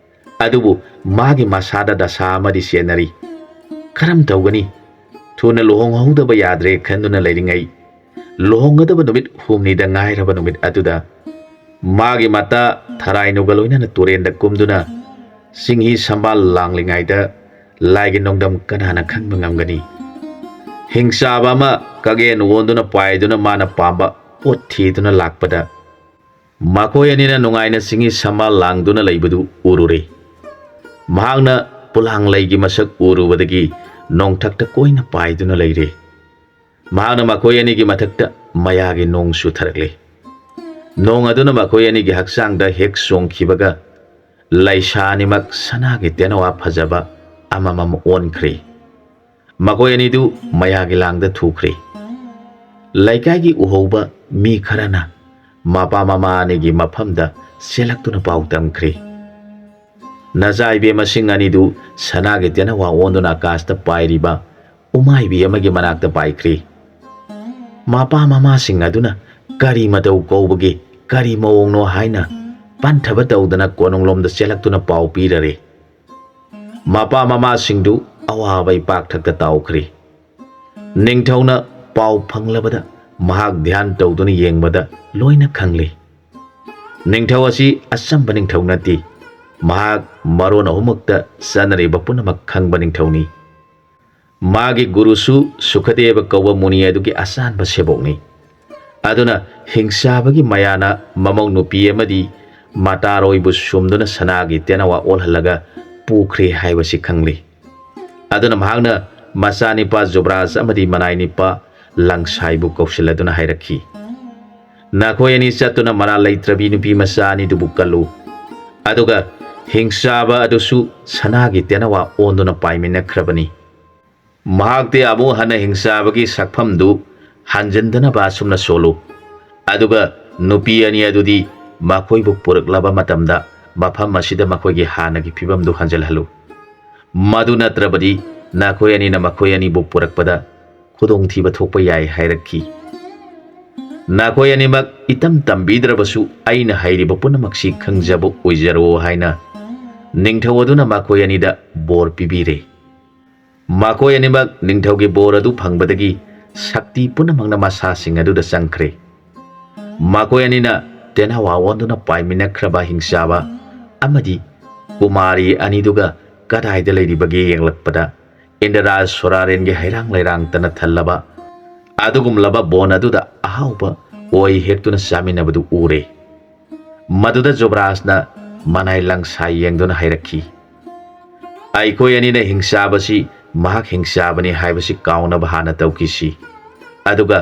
ꯑꯗꯨꯕꯨ ꯃꯥꯒꯤ ꯃꯁꯥꯗ ꯗꯁꯥ ꯑꯃꯗꯤ ꯆꯦꯟꯅꯔꯤ꯫ ꯀꯔꯝ ꯇꯧꯒꯅꯤ? ꯊꯨꯅ ꯂꯨꯍꯣꯡꯍꯧꯗꯕ ꯌꯥꯗ꯭ꯔꯦ" ꯈꯟꯗꯨꯅ ꯂꯩꯔꯤꯉꯩ, ꯂꯨꯍꯣꯡꯒꯗꯕ ꯅꯨꯃꯤꯠ ꯍꯨꯝꯅꯤꯗ ꯉꯥꯏꯔꯕ ꯅꯨꯃꯤꯠ ꯑꯗꯨꯗ ꯃꯥꯒꯤ ꯃꯇꯥ ꯊꯔꯥꯏꯅꯨꯒ ꯂꯣꯏꯅꯅ ꯇꯨꯔꯦꯟꯗ ꯀꯨꯝꯗꯨꯅ ꯁꯤꯡꯍꯤ ꯁꯝꯕꯥꯜ ꯂꯥꯡꯂꯤꯉꯩꯗ ꯂꯥꯏꯒꯤ ꯅꯣꯡꯗꯝ ꯀꯅꯥꯅ ꯈꯪꯕ ꯉꯝꯒꯅꯤ? ꯍꯤꯡꯆꯥꯕ ꯑꯃ ꯀꯒꯦꯟ ꯑꯣꯟꯗꯨꯅ ꯄꯥꯏꯗꯨꯅ ꯃꯥꯅ ꯄꯥꯝꯕ ꯄꯣꯠ ꯊꯤꯗꯨꯅ ꯂꯥꯛꯄꯗ ꯃꯈꯣꯏ ꯑꯅꯤꯅ ꯅꯨꯡꯉꯥꯏꯅ ꯁꯤꯡꯍꯤ ꯁꯝꯕꯥꯜ ꯂꯥꯡꯗꯨꯅ ꯂꯩꯕꯗꯨ ꯎꯔꯨꯔꯦ꯫ ꯃꯍꯥꯛꯅ ꯄꯣꯂꯥꯡ ꯂꯩꯒꯤ ꯃꯁꯛ ꯎꯔꯨꯕꯗꯒꯤ ꯅꯣꯡꯊꯛꯇ ꯀꯣꯏꯅ ꯄꯥꯏꯗꯨꯅ ꯂꯩꯔꯦ꯫ ꯃꯍꯥꯛꯅ ꯃꯈꯣꯏ ꯑꯅꯤꯒꯤ ꯃꯊꯛꯇ ꯃꯌꯥꯒꯤ ꯅꯣꯡ ꯆꯨꯊꯔꯛꯂꯦ꯫ ꯅꯣꯡ ꯑꯗꯨꯅ ꯃꯈꯣꯏ ꯑꯅꯤꯒꯤ ꯍꯛꯆꯥꯡꯗ ꯍꯦꯛ ꯆꯣꯡꯈꯤꯕꯒ, ꯂꯩꯁꯥ ꯑꯅꯤꯃꯛ ꯁꯅꯥꯒꯤ ꯇꯦꯅꯋꯥ ꯐꯖꯕ ꯑꯃꯃꯝ ꯑꯣꯟꯈ꯭ꯔꯦ꯫ ꯃꯈꯣꯏ ꯑꯅꯤꯗꯨ ꯃꯌꯥꯒꯤ ꯂꯥꯡꯗ ꯊꯨꯈ꯭ꯔꯦ꯫ ꯂꯩꯀꯥꯏꯒꯤ ꯎꯍꯧꯕ ꯃꯤ ꯈꯔꯅ ꯃꯄꯥ ꯃꯃꯥ ꯑꯅꯤꯒꯤ ꯃꯐꯝꯗ ꯆꯦꯜꯂꯛꯇꯨꯅ ꯄꯥꯎ ꯇꯝꯈ꯭ꯔꯦ꯫ ꯅꯆꯥ ꯏꯕꯦꯝꯃꯁꯤꯡ ꯑꯅꯤꯗꯨ ꯁꯅꯥꯒꯤ ꯇꯦꯅꯋꯥ ꯑꯣꯟꯗꯨꯅ ꯑꯀꯥꯁꯇ ꯄꯥꯏꯔꯤꯕ ꯎꯃꯥꯏꯕꯤ ꯑꯃꯒꯤ ꯃꯅꯥꯛꯇ ꯄꯥꯏꯈ꯭ꯔꯦ꯫ ꯃꯄꯥ ꯃꯃꯥꯁꯤꯡ ꯑꯗꯨꯅ ꯀꯔꯤ ꯃꯇꯧ ꯀꯧꯕꯒꯦ, ꯀꯔꯤ ꯃꯑꯣꯡꯅꯣ ꯍꯥꯏꯅ ꯄꯟꯊꯕ ꯇꯧꯗꯅ ꯀꯣꯅꯨꯡꯂꯣꯝꯗ ꯆꯦꯜꯂꯛꯇꯨꯅ ꯄꯥꯎ ꯄꯤꯔꯔꯦ꯫ ꯃꯄꯥ ꯃꯃꯥꯁꯤꯡꯗꯨ ꯑꯋꯥꯕ ꯏꯄꯥꯛꯊꯛꯇ ꯇꯥꯎꯈ꯭ꯔꯦ꯫ ꯅꯤꯡꯊꯧꯅ ꯄꯥꯎ ꯐꯪꯂꯕꯗ ꯃꯍꯥꯛ ꯙ꯭ꯌꯥꯟ ꯇꯧꯗꯨꯅ ꯌꯦꯡꯕꯗ ꯂꯣꯏꯅ ꯈꯪꯂꯦ꯫ ꯅꯤꯡꯊꯧ ꯑꯁꯤ ꯑꯆꯝꯕ ꯅꯤꯡꯊꯧ ꯅꯠꯇꯦ꯫ ꯃꯍꯥꯛ ꯃꯔꯣꯟ ꯑꯍꯨꯝꯃꯛꯇ ꯆꯠꯅꯔꯤꯕ ꯄꯨꯝꯅꯃꯛ ꯈꯪꯕ ꯅꯤꯡꯊꯧꯅꯤ꯫ ꯃꯥꯒꯤ ꯒꯨꯔꯨꯁꯨ ꯁꯨꯈꯗꯦꯕ ꯀꯧꯕ ꯃꯨꯅꯤ ꯑꯗꯨꯒꯤ ꯑꯆꯥꯟꯕ ꯁꯦꯕꯣꯛꯅꯤ꯫ ꯑꯗꯨꯅ ꯍꯤꯡꯆꯥꯕꯒꯤ ꯃꯌꯥꯅ ꯃꯃꯧ ꯅꯨꯄꯤ ꯑꯃꯗꯤ ꯃꯇꯥꯔꯣꯏꯕꯨ ꯁꯨꯝꯗꯨꯅ ꯁꯅꯥꯒꯤ ꯇꯦꯅꯋꯥ ꯑꯣꯜꯍꯜꯂꯒ ꯄꯨꯈ꯭ꯔꯦ ꯍꯥꯏꯕꯁꯤ ꯈꯪꯂꯤ꯫ ꯑꯗꯨꯅ ꯃꯍꯥꯛꯅ ꯃꯆꯥꯅꯤꯄꯥ ꯖꯨꯕ꯭ꯔꯥꯖ ꯑꯃꯗꯤ ꯃꯅꯥꯏ ꯅꯤꯄꯥ ꯂꯪꯁꯥꯏꯕꯨ ꯀꯧꯁꯤꯜꯂꯗꯨꯅ ꯍꯥꯏꯔꯛꯈꯤ, "ꯅꯈꯣꯏ ꯑꯅꯤ ꯆꯠꯇꯨꯅ ꯃꯔꯥꯜ ꯂꯩꯇ꯭ꯔꯕꯤ ꯅꯨꯄꯤ ꯃꯆꯥ ꯑꯅꯤꯗꯨꯕꯨ ꯀꯜꯂꯨ, ꯑꯗꯨꯒ ꯍꯤꯡꯆꯥꯕ ꯑꯗꯨꯁꯨ ꯁꯅꯥꯒꯤ ꯇꯦꯅꯋꯥ ꯑꯣꯟꯗꯨꯅ ꯄꯥꯏꯃꯤꯟꯅꯈ꯭ꯔꯕꯅꯤ꯫ ꯃꯍꯥꯛꯇꯤ ꯑꯃꯨꯛ ꯍꯟꯅ ꯍꯤꯡꯆꯥꯕꯒꯤ ꯁꯛꯐꯝꯗꯨ ꯍꯟꯖꯤꯟꯗꯅꯕ ꯑꯁꯨꯝꯅ ꯁꯣꯜꯂꯨ꯫ ꯑꯗꯨꯒ ꯅꯨꯄꯤ ꯑꯅꯤ ꯑꯗꯨꯗꯤ ꯃꯈꯣꯏꯕꯨ ꯄꯨꯔꯛꯂꯕ ꯃꯇꯝꯗ ꯃꯐꯝ ꯑꯁꯤꯗ ꯃꯈꯣꯏꯒꯤ ꯍꯥꯟꯅꯒꯤ ꯐꯤꯕꯝꯗꯨ ꯍꯟꯖꯤꯜꯍꯜꯂꯨ꯫ ꯃꯗꯨ ꯅꯠꯇ꯭ꯔꯕꯗꯤ ꯅꯈꯣꯏ ꯑꯅꯤꯅ ꯃꯈꯣꯏ ꯑꯅꯤꯕꯨ ꯄꯨꯔꯛꯄꯗ ꯈꯨꯗꯣꯡꯊꯤꯕ ꯊꯣꯛꯄ ꯌꯥꯏ" ꯍꯥꯏꯔꯛꯈꯤ꯫ "ꯅꯈꯣꯏ ꯑꯅꯤꯃꯛ ꯏꯇꯝ ꯇꯝꯕꯤꯗ꯭ꯔꯕꯁꯨ ꯑꯩꯅ ꯍꯩꯔꯤꯕ ꯄꯨꯝꯅꯃꯛꯁꯤ ꯈꯪꯖꯕ ꯑꯣꯏꯖꯔꯣ" ꯍꯥꯏꯅ ꯅꯤꯡꯊꯧ ꯑꯗꯨꯅ ꯃꯈꯣꯏ ꯑꯅꯤꯗ ꯕꯣꯔ ꯄꯤꯕꯤꯔꯦ꯫ ꯃꯈꯣꯏ ꯑꯅꯤꯃꯛ ꯅꯤꯡꯊꯧꯒꯤ ꯕꯣꯔ ꯑꯗꯨ ꯐꯪꯕꯗꯒꯤ ꯁꯛꯇꯤ ꯄꯨꯝꯅꯃꯛꯅ ꯃꯁꯥꯁꯤꯡ ꯑꯗꯨꯗ ꯆꯪꯈ꯭ꯔꯦ꯫ ꯃꯈꯣꯏ ꯑꯅꯤꯅ ꯇꯦꯅꯋꯥ ꯑꯣꯟꯗꯨꯅ ꯄꯥꯏꯃꯤꯟꯅꯈ꯭ꯔꯕ ꯍꯤꯡꯆꯥꯕ ꯑꯃꯗꯤ ꯀꯨꯃꯥꯔꯤ ꯑꯅꯤꯗꯨꯒ ꯀꯗꯥꯏꯗ ꯂꯩꯔꯤꯕꯒꯦ ꯌꯦꯡꯂꯛꯄꯗ, ꯏꯟꯗ꯭ꯔꯔꯥꯖ ꯁꯣꯔꯥꯔꯦꯟꯒꯤ ꯍꯩꯔꯥꯡ ꯂꯩꯔꯥꯡꯇꯅ ꯊꯜꯂꯕ ꯑꯗꯨꯒꯨꯝꯂꯕ ꯕꯣꯟ ꯑꯗꯨꯗ ꯑꯍꯥꯎꯕ ꯑꯣꯏ ꯍꯦꯛꯇꯨꯅ ꯆꯥꯃꯤꯟꯅꯕꯗꯨ ꯎꯔꯦ꯫ ꯃꯗꯨꯗ ꯖꯨꯕ꯭ꯔꯥꯖꯅ ꯃꯅꯥꯏ ꯂꯪꯁꯥꯏ ꯌꯦꯡꯗꯨꯅ ꯍꯥꯏꯔꯛꯈꯤ, ꯑꯩꯈꯣꯏ ꯑꯅꯤꯅ ꯍꯤꯡꯆꯥꯕꯁꯤ ꯃꯍꯥꯛ ꯍꯤꯡꯆꯥꯕꯅꯤ ꯍꯥꯏꯕꯁꯤ ꯀꯥꯎꯅꯕ ꯍꯥꯟꯅ ꯇꯧꯈꯤꯁꯤ꯫ ꯑꯗꯨꯒ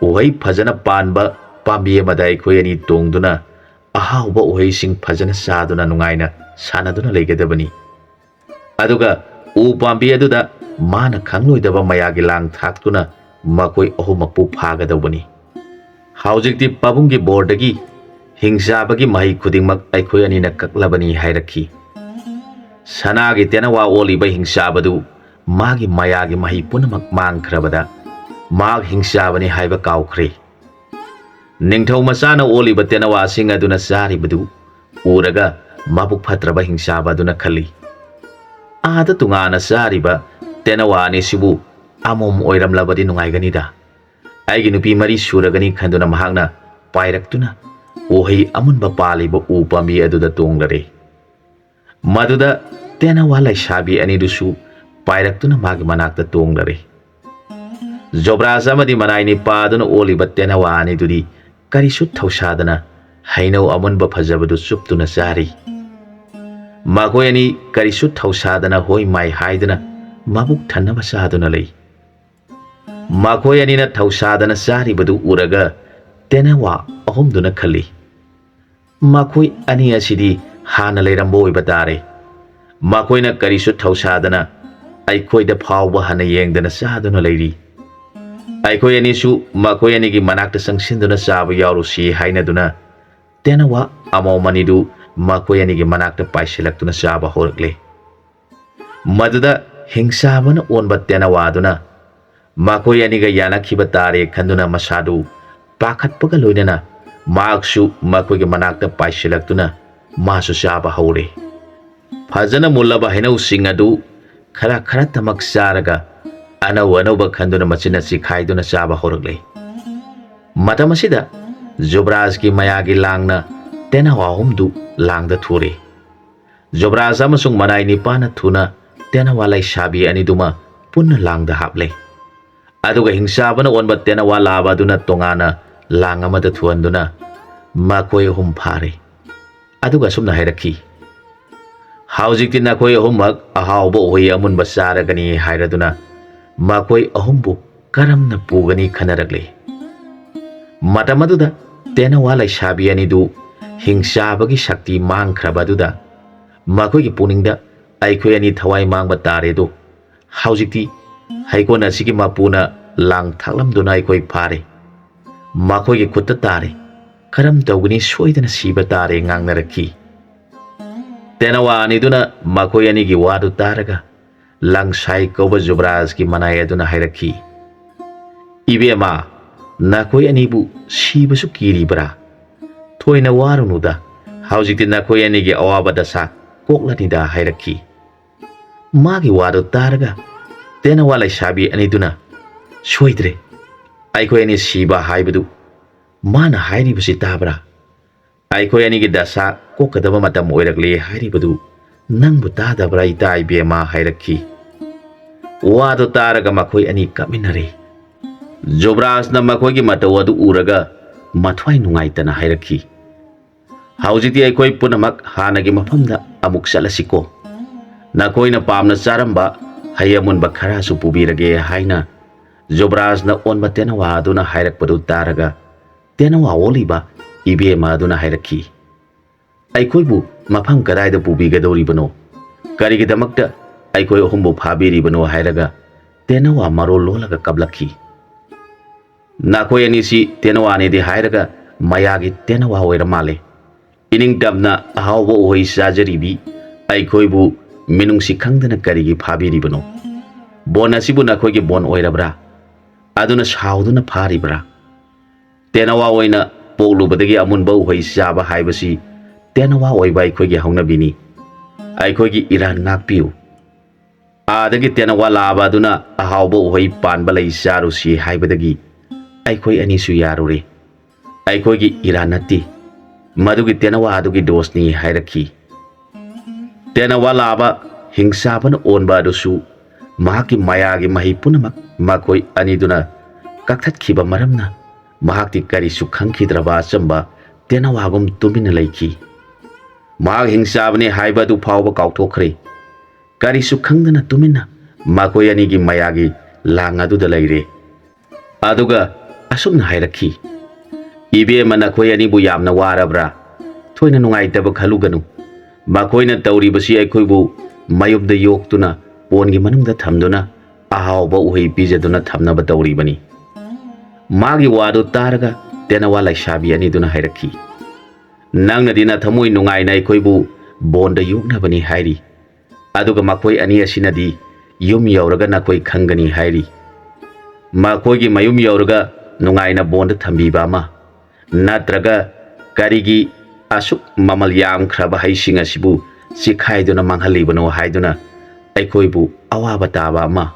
ꯎꯍꯩ ꯐꯖꯅ ꯄꯥꯟꯕ ꯄꯥꯝꯕꯤ ꯑꯃꯗ ꯑꯩꯈꯣꯏ ꯑꯅꯤ ꯇꯣꯡꯗꯨꯅ ꯑꯍꯥꯎꯕ ꯎꯍꯩꯁꯤꯡ ꯐꯖꯅ ꯆꯥꯗꯨꯅ ꯅꯨꯡꯉꯥꯏꯅ ꯁꯥꯟꯅꯗꯨꯅ ꯂꯩꯒꯗꯕꯅꯤ꯫ ꯑꯗꯨꯒ ꯎ ꯄꯥꯝꯕꯤ ꯑꯗꯨꯗ ꯃꯥꯅ ꯈꯪꯂꯣꯏꯗꯕ ꯃꯌꯥꯒꯤ ꯂꯥꯡ ꯊꯥꯛꯇꯨꯅ ꯃꯈꯣꯏ ꯑꯍꯨꯝꯃꯛꯄꯨ ꯐꯥꯒꯗꯧꯕꯅꯤ꯫ ꯍꯧꯖꯤꯛꯇꯤ ꯄꯥꯕꯨꯡꯒꯤ ꯕꯣꯔꯗꯒꯤ ꯍꯤꯡꯆꯥꯕꯒꯤ ꯃꯍꯩ ꯈꯨꯗꯤꯡꯃꯛ ꯑꯩꯈꯣꯏ ꯑꯅꯤꯅ ꯀꯛꯂꯕꯅꯤ ꯍꯥꯏꯔꯛꯈꯤ꯫ ꯁꯅꯥꯒꯤ ꯇꯦꯅꯋꯥ ꯑꯣꯜꯂꯤꯕ ꯍꯤꯡꯆꯥꯕꯗꯨ ꯃꯥꯒꯤ ꯃꯌꯥꯒꯤ ꯃꯍꯩ ꯄꯨꯝꯅꯃꯛ ꯃꯥꯡꯈ꯭ꯔꯕꯗ ꯃꯍꯥꯛ ꯍꯤꯡꯆꯥꯕꯅꯤ ꯍꯥꯏꯕ ꯀꯥꯎꯈ꯭ꯔꯦ꯫ ꯅꯤꯡꯊꯧ ꯃꯆꯥꯅ ꯑꯣꯜꯂꯤꯕ ꯇꯦꯅꯋꯥꯁꯤꯡ ꯑꯗꯨꯅ ꯆꯥꯔꯤꯕꯗꯨ ꯎꯔꯒ ꯃꯕꯨꯛ ꯐꯠꯇ꯭ꯔꯕ ꯍꯤꯡꯆꯥꯕ ꯑꯗꯨꯅ ꯈꯜꯂꯤ, "ꯑꯥꯗ ꯇꯣꯉꯥꯟꯅ ꯆꯥꯔꯤꯕ ꯇꯦꯅꯋꯥ ꯑꯅꯤꯁꯤꯕꯨ ꯑꯃꯣꯝ ꯑꯣꯏꯔꯝꯂꯕꯗꯤ ꯅꯨꯡꯉꯥꯏꯒꯅꯤꯗ꯫ ꯑꯩꯒꯤ ꯅꯨꯄꯤ ꯃꯔꯤ ꯁꯨꯔꯒꯅꯤ" ꯈꯟꯗꯨꯅ ꯃꯍꯥꯛꯅ ꯄꯥꯏꯔꯛꯇꯨꯅ ꯎꯍꯩ ꯑꯃꯨꯟꯕ ꯄꯥꯜꯂꯤꯕ ꯎ ꯄꯥꯝꯕꯤ ꯑꯗꯨꯗ ꯇꯣꯡꯂꯔꯦ꯫ ꯃꯗꯨꯗ ꯇꯦꯅꯋꯥ ꯂꯩꯁꯥꯕꯤ ꯑꯅꯤꯗꯨꯁꯨ ꯄꯥꯏꯔꯛꯇꯨꯅ ꯃꯥꯒꯤ ꯃꯅꯥꯛꯇ ꯇꯣꯡꯂꯔꯦ꯫ ꯖꯣꯕ꯭ꯔꯥꯖ ꯑꯃꯗꯤ ꯃꯅꯥꯏ ꯅꯤꯄꯥꯗꯨꯅ ꯑꯣꯜꯂꯤꯕ ꯇꯦꯅꯋꯥ ꯑꯅꯤꯗꯨꯗꯤ ꯀꯔꯤꯁꯨ ꯊꯧꯁꯥꯗꯅ ꯍꯩꯅꯧ ꯑꯃꯨꯟꯕ ꯐꯖꯕꯗꯨ ꯆꯨꯞꯇꯨꯅ ꯆꯥꯔꯤ꯫ ꯃꯈꯣꯏ ꯑꯅꯤ ꯀꯔꯤꯁꯨ ꯊꯧꯁꯥꯗꯅ ꯍꯣꯏ ꯃꯥꯏ ꯍꯥꯏꯗꯨꯅ ꯃꯕꯨꯛ ꯊꯟꯅꯕ ꯆꯥꯗꯨꯅ ꯂꯩ꯫ ꯃꯈꯣꯏ ꯑꯅꯤꯅ ꯊꯧꯁꯥꯗꯅ ꯆꯥꯔꯤꯕꯗꯨ ꯎꯔꯒ ꯇꯦꯅꯋꯥ ꯑꯍꯨꯝꯗꯨꯅ ꯈꯜꯂꯤ, "ꯃꯈꯣꯏ ꯑꯅꯤ ꯑꯁꯤꯗꯤ ꯍꯥꯟꯅ ꯂꯩꯔꯝꯕ ꯑꯣꯏꯕ ꯇꯥꯔꯦ꯫ ꯃꯈꯣꯏꯅ ꯀꯔꯤꯁꯨ ꯊꯧꯁꯥꯗꯅ ꯑꯩꯈꯣꯏꯗ ꯐꯥꯎꯕ ꯍꯟꯅ ꯌꯦꯡꯗꯅ ꯆꯥꯗꯨꯅ ꯂꯩꯔꯤ꯫ ꯑꯩꯈꯣꯏ ꯑꯅꯤꯁꯨ ꯃꯈꯣꯏ ꯑꯅꯤꯒꯤ ꯃꯅꯥꯛꯇ ꯆꯪꯁꯤꯟꯗꯨꯅ ꯆꯥꯕ ꯌꯥꯎꯔꯨꯁꯤ" ꯍꯥꯏꯅꯗꯨꯅ ꯇꯦꯅꯋꯥ ꯑꯃꯣꯝ ꯑꯅꯤꯗꯨ ꯃꯈꯣꯏ ꯑꯅꯤꯒꯤ ꯃꯅꯥꯛꯇ ꯄꯥꯏꯁꯤꯜꯂꯛꯇꯨꯅ ꯆꯥꯕ ꯍꯧꯔꯛꯂꯦ꯫ ꯃꯗꯨꯗ ꯍꯤꯡꯆꯥꯕꯅ ꯑꯣꯟꯕ ꯇꯦꯅꯋꯥꯗꯨꯅ ꯃꯈꯣꯏ ꯑꯅꯤꯒ ꯌꯥꯅꯈꯤꯕ ꯇꯥꯔꯦ ꯈꯟꯗꯨꯅ ꯃꯁꯥꯗꯨ ꯄꯥꯈꯠꯄꯒ ꯂꯣꯏꯅꯅ ꯃꯍꯥꯛꯁꯨ ꯃꯈꯣꯏꯒꯤ ꯃꯅꯥꯛꯇ ꯄꯥꯏꯁꯤꯜꯂꯛꯇꯨꯅ ꯃꯥꯁꯨ ꯆꯥꯕ ꯍꯧꯔꯦ꯫ ꯐꯖꯅ ꯃꯨꯜꯂꯕ ꯍꯩꯅꯧꯁꯤꯡ ꯑꯗꯨ ꯈꯔ ꯈꯔꯇꯃꯛ ꯆꯥꯔꯒ ꯑꯅꯧ ꯑꯅꯧꯕ ꯈꯟꯗꯨꯅ ꯃꯆꯤꯟꯅ ꯆꯤꯈꯥꯏꯗꯨꯅ ꯆꯥꯕ ꯍꯧꯔꯛꯂꯦ꯫ ꯃꯇꯝ ꯑꯁꯤꯗ ꯖꯨꯕ꯭ꯔꯥꯖꯀꯤ ꯃꯌꯥꯒꯤ ꯂꯥꯡꯅ ꯇꯦꯅꯋꯥ ꯑꯍꯨꯝꯗꯨ ꯂꯥꯡꯗ ꯊꯨꯔꯦ꯫ ꯖꯨꯕ꯭ꯔꯥꯖ ꯑꯃꯁꯨꯡ ꯃꯅꯥꯏ ꯅꯤꯄꯥꯅ ꯊꯨꯅ ꯇꯦꯅꯋꯥ ꯂꯩꯁꯥꯕꯤ ꯑꯅꯤꯗꯨꯃ ꯄꯨꯟꯅ ꯂꯥꯡꯗ ꯍꯥꯞꯂꯦ꯫ ꯑꯗꯨꯒ ꯍꯤꯡꯆꯥꯕꯅ ꯑꯣꯟꯕ ꯇꯦꯅꯋꯥ ꯂꯥꯕ ꯑꯗꯨꯅ ꯇꯣꯉꯥꯟꯅ ꯂꯥꯡ ꯑꯃꯗ ꯊꯨꯍꯟꯗꯨꯅ ꯃꯈꯣꯏ ꯑꯍꯨꯝ ꯐꯥꯔꯦ꯫ ꯑꯗꯨꯒ ꯑꯁꯨꯝꯅ ꯍꯥꯏꯔꯛꯈꯤ, ꯍꯧꯖꯤꯛꯇꯤ ꯅꯈꯣꯏ ꯑꯍꯨꯝꯃꯛ ꯑꯍꯥꯎꯕ ꯎꯍꯩ ꯑꯃꯨꯟꯕ ꯆꯥꯔꯒꯅꯤ ꯍꯥꯏꯔꯗꯨꯅ ꯃꯈꯣꯏ ꯑꯍꯨꯝꯕꯨ ꯀꯔꯝꯅ ꯄꯨꯒꯅꯤ ꯈꯟꯅꯔꯛꯂꯤ꯫ ꯃꯇꯝ ꯑꯗꯨꯗ ꯇꯦꯅꯋꯥ ꯂꯩꯁꯥꯕꯤ ꯑꯅꯤꯗꯨ ꯍꯤꯡꯆꯥꯕꯒꯤ ꯁꯛꯇꯤ ꯃꯥꯡꯈ꯭ꯔꯕ ꯑꯗꯨꯗ ꯃꯈꯣꯏꯒꯤ ꯄꯨꯛꯅꯤꯡꯗ "ꯑꯩꯈꯣꯏ ꯑꯅꯤ ꯊꯋꯥꯏ ꯃꯥꯡꯕ ꯇꯥꯔꯦ ꯑꯗꯨ꯫ ꯍꯧꯖꯤꯛꯇꯤ ꯍꯩꯀꯣꯜ ꯑꯁꯤꯒꯤ ꯃꯄꯨꯅ ꯂꯥꯡ ꯊꯥꯛꯂꯝꯗꯨꯅ ꯑꯩꯈꯣꯏ ꯐꯥꯔꯦ꯫ ꯃꯈꯣꯏꯒꯤ ꯈꯨꯠꯇ ꯇꯥꯔꯦ꯫ ꯀꯔꯝ ꯇꯧꯒꯅꯤ? ꯁꯣꯏꯗꯅ ꯁꯤꯕ ꯇꯥꯔꯦ" ꯉꯥꯡꯅꯔꯛꯈꯤ꯫ ꯇꯦꯅꯋꯥ ꯑꯅꯤꯗꯨꯅ ꯃꯈꯣꯏ ꯑꯅꯤꯒꯤ ꯋꯥꯗꯨ ꯇꯥꯔꯒ ꯂꯪꯁꯥꯏ ꯀꯧꯕ ꯖꯨꯕ꯭ꯔꯥꯖꯀꯤ ꯃꯅꯥꯏ ꯑꯗꯨꯅ ꯍꯥꯏꯔꯛꯈꯤ, "ꯏꯕꯦꯝꯃ, ꯅꯈꯣꯏ ꯑꯅꯤꯕꯨ ꯁꯤꯕꯁꯨ ꯀꯤꯔꯤꯕ꯭ꯔꯥ? ꯊꯣꯏꯅ ꯋꯥꯔꯨꯅꯨꯗ, ꯍꯧꯖꯤꯛꯇꯤ ꯅꯈꯣꯏ ꯑꯅꯤꯒꯤ ꯑꯋꯥꯕ ꯗꯁꯥ ꯀꯣꯛꯂꯅꯤꯗ" ꯍꯥꯏꯔꯛꯈꯤ꯫ ꯃꯥꯒꯤ ꯋꯥꯗꯨ ꯇꯥꯔꯒ ꯇꯦꯅꯋꯥ ꯂꯩꯁꯥꯕꯤ ꯑꯅꯤꯗꯨꯅ, "ꯁꯣꯏꯗ꯭ꯔꯦ, ꯑꯩꯈꯣꯏ ꯑꯅꯤ ꯁꯤꯕ ꯍꯥꯏꯕꯗꯨ ꯃꯥꯅ ꯍꯥꯏꯔꯤꯕꯁꯤ ꯇꯥꯕ꯭ꯔꯥ? ꯑꯩꯈꯣꯏ ꯑꯅꯤꯒꯤ ꯗꯁꯥ ꯀꯣꯛꯀꯗꯕ ꯃꯇꯝ ꯑꯣꯏꯔꯛꯂꯦ ꯍꯥꯏꯔꯤꯕꯗꯨ ꯅꯪꯕꯨ ꯇꯥꯗꯕ꯭ꯔꯥ ꯏꯇꯥ ꯏꯕꯦꯝꯃ?" ꯍꯥꯏꯔꯛꯈꯤ꯫ ꯋꯥꯗꯨ ꯇꯥꯔꯒ ꯃꯈꯣꯏ ꯑꯅꯤ ꯀꯞꯃꯤꯟꯅꯔꯦ꯫ ꯖꯨꯕ꯭ꯔꯥꯖꯅ ꯃꯈꯣꯏꯒꯤ ꯃꯇꯧ ꯑꯗꯨ ꯎꯔꯒ ꯃꯊ꯭ꯋꯥꯏ ꯅꯨꯡꯉꯥꯏꯇꯅ ꯍꯥꯏꯔꯛꯈꯤ, "ꯍꯧꯖꯤꯛꯇꯤ ꯑꯩꯈꯣꯏ ꯄꯨꯝꯅꯃꯛ ꯍꯥꯟꯅꯒꯤ ꯃꯐꯝꯗ ꯑꯃꯨꯛ ꯆꯠꯂꯁꯤꯀꯣ꯫ ꯅꯈꯣꯏꯅ ꯄꯥꯝꯅ ꯆꯥꯔꯝꯕ ꯍꯩ ꯑꯃꯨꯟꯕ ꯈꯔꯁꯨ ꯄꯨꯕꯤꯔꯒꯦ" ꯍꯥꯏꯅ ꯖꯨꯕ꯭ꯔꯥꯖꯅ ꯑꯣꯟꯕ ꯇꯦꯅꯋꯥ ꯑꯗꯨꯅ ꯍꯥꯏꯔꯛꯄꯗꯨ ꯇꯥꯔꯒ ꯇꯦꯅꯋꯥ ꯑꯣꯜꯂꯤꯕ ꯏꯕꯦꯝꯃ ꯑꯗꯨꯅ ꯍꯥꯏꯔꯛꯈꯤ, "ꯑꯩꯈꯣꯏꯕꯨ ꯃꯐꯝ ꯀꯗꯥꯏꯗ ꯄꯨꯕꯤꯒꯗꯧꯔꯤꯕꯅꯣ? ꯀꯔꯤꯒꯤꯗꯃꯛꯇ ꯑꯩꯈꯣꯏ ꯑꯍꯨꯝꯕꯨ ꯐꯥꯕꯤꯔꯤꯕꯅꯣ?" ꯍꯥꯏꯔꯒ ꯇꯦꯅꯋꯥ ꯃꯔꯣꯜ ꯂꯣꯜꯂꯒ ꯀꯞꯂꯛꯈꯤ꯫ "ꯅꯈꯣꯏ ꯑꯅꯤꯁꯤ ꯇꯦꯅꯋꯥꯅꯤꯗꯤ ꯍꯥꯏꯔꯒ ꯃꯌꯥꯒꯤ ꯇꯦꯅꯋꯥ ꯑꯣꯏꯔ ꯃꯥꯜꯂꯦ꯫ ꯏꯅꯤꯡꯇꯝꯅ ꯑꯍꯥꯎꯕ ꯎꯍꯩ ꯆꯥꯖꯔꯤꯕꯤ ꯑꯩꯈꯣꯏꯕꯨ ꯃꯤꯅꯨꯡꯁꯤ ꯈꯪꯗꯅ ꯀꯔꯤꯒꯤ ꯐꯥꯕꯤꯔꯤꯕꯅꯣ? ꯕꯣꯟ ꯑꯁꯤꯕꯨ ꯅꯈꯣꯏꯒꯤ ꯕꯣꯟ ꯑꯣꯏꯔꯕ꯭ꯔꯥ? ꯑꯗꯨꯅ ꯁꯥꯎꯗꯨꯅ ꯐꯥꯔꯤꯕ꯭ꯔꯥ? ꯇꯦꯅꯋꯥ ꯑꯣꯏꯅ ꯄꯣꯛꯂꯨꯕꯗꯒꯤ ꯑꯃꯨꯟꯕ ꯎꯍꯩ ꯆꯥꯕ ꯍꯥꯏꯕꯁꯤ ꯇꯦꯅꯋꯥ ꯑꯣꯏꯕ ꯑꯩꯈꯣꯏꯒꯤ ꯍꯧꯅꯕꯤꯅꯤ꯫ ꯑꯩꯈꯣꯏꯒꯤ ꯏꯔꯥꯟ ꯉꯥꯛꯄꯤꯌꯨ꯫ ꯑꯥꯗꯒꯤ ꯇꯦꯅꯋꯥ ꯂꯥꯕ ꯑꯗꯨꯅ ꯑꯍꯥꯎꯕ ꯎꯍꯩ ꯄꯥꯟꯕ ꯂꯩ ꯆꯥꯔꯨꯁꯤ ꯍꯥꯏꯕꯗꯒꯤ ꯑꯩꯈꯣꯏ ꯑꯅꯤꯁꯨ ꯌꯥꯔꯨꯔꯦ꯫ ꯑꯩꯈꯣꯏꯒꯤ ꯏꯔꯥꯟ ꯅꯠꯇꯦ, ꯃꯗꯨꯒꯤ ꯇꯦꯅꯋꯥ ꯑꯗꯨꯒꯤ ꯗꯣꯁꯅꯤ" ꯍꯥꯏꯔꯛꯈꯤ꯫ ꯇꯦꯅꯋꯥ ꯂꯥꯕ ꯍꯤꯡꯆꯥꯕꯅ ꯑꯣꯟꯕ ꯑꯗꯨꯁꯨ ꯃꯍꯥꯛꯀꯤ ꯃꯌꯥꯒꯤ ꯃꯍꯩ ꯄꯨꯝꯅꯃꯛ ꯃꯈꯣꯏ ꯑꯅꯤꯗꯨꯅ ꯀꯛꯊꯠꯈꯤꯕ ꯃꯔꯝꯅ ꯃꯍꯥꯛꯇꯤ ꯀꯔꯤꯁꯨ ꯈꯪꯈꯤꯗ꯭ꯔꯕ ꯑꯆꯝꯕ ꯇꯦꯅꯋꯥꯒꯨꯝ ꯇꯨꯃꯤꯟꯅ ꯂꯩꯈꯤ꯫ ꯃꯍꯥꯛ ꯍꯤꯡꯆꯥꯕꯅꯤ ꯍꯥꯏꯕ ꯑꯗꯨ ꯐꯥꯎꯕ ꯀꯥꯎꯊꯣꯛꯈ꯭ꯔꯦ꯫ ꯀꯔꯤꯁꯨ ꯈꯪꯗꯅ ꯇꯨꯃꯤꯟꯅ ꯃꯈꯣꯏ ꯑꯅꯤꯒꯤ ꯃꯌꯥꯒꯤ ꯂꯥꯡ ꯑꯗꯨꯗ ꯂꯩꯔꯦ꯫ ꯑꯗꯨꯒ ꯑꯁꯨꯝꯅ ꯍꯥꯏꯔꯛꯈꯤ, "ꯏꯕꯦꯝꯃ, ꯅꯈꯣꯏ ꯑꯅꯤꯕꯨ ꯌꯥꯝꯅ ꯋꯥꯔꯕ꯭ꯔꯥ? ꯊꯣꯏꯅ ꯅꯨꯡꯉꯥꯏꯇꯕ ꯈꯜꯂꯨꯒꯅꯨ꯫ ꯃꯈꯣꯏꯅ ꯇꯧꯔꯤꯕꯁꯤ ꯑꯩꯈꯣꯏꯕꯨ ꯃꯌꯨꯝꯗ ꯌꯣꯛꯇꯨꯅ ꯄꯣꯟꯒꯤ ꯃꯅꯨꯡꯗ ꯊꯝꯗꯨꯅ ꯑꯍꯥꯎꯕ ꯎꯍꯩ ꯄꯤꯖꯗꯨꯅ ꯊꯝꯅꯕ ꯇꯧꯔꯤꯕꯅꯤ꯫" ꯃꯥꯒꯤ ꯋꯥꯗꯨ ꯇꯥꯔꯒ ꯇꯦꯅꯋꯥ ꯂꯩꯁꯥꯕꯤ ꯑꯅꯤꯗꯨꯅ ꯍꯥꯏꯔꯛꯈꯤ, "ꯅꯪꯅꯗꯤ ꯅꯊꯃꯣꯏ ꯅꯨꯡꯉꯥꯏꯅ ꯑꯩꯈꯣꯏꯕꯨ ꯕꯣꯟꯗ ꯌꯣꯛꯅꯕꯅꯤ ꯍꯥꯏꯔꯤ, ꯑꯗꯨꯒ ꯃꯈꯣꯏ ꯑꯅꯤ ꯑꯁꯤꯅꯗꯤ ꯌꯨꯝ ꯌꯧꯔꯒ ꯅꯈꯣꯏ ꯈꯪꯒꯅꯤ ꯍꯥꯏꯔꯤ꯫ ꯃꯈꯣꯏꯒꯤ ꯃꯌꯨꯝ ꯌꯧꯔꯒ ꯅꯨꯡꯉꯥꯏꯅ ꯕꯣꯟꯗ ꯊꯝꯕꯤꯕ ꯑꯃ, ꯅꯠꯇ꯭ꯔꯒ ꯀꯔꯤꯒꯤ ꯑꯁꯨꯛ ꯃꯃꯜ ꯌꯥꯝꯈ꯭ꯔꯕ ꯍꯩꯁꯤꯡ ꯑꯁꯤꯕꯨ ꯆꯤꯈꯥꯏꯗꯨꯅ ꯃꯥꯡꯍꯜꯂꯤꯕꯅꯣ ꯍꯥꯏꯗꯨꯅ ꯑꯩꯈꯣꯏꯕꯨ ꯑꯋꯥꯕ ꯇꯥꯕ ꯑꯃ,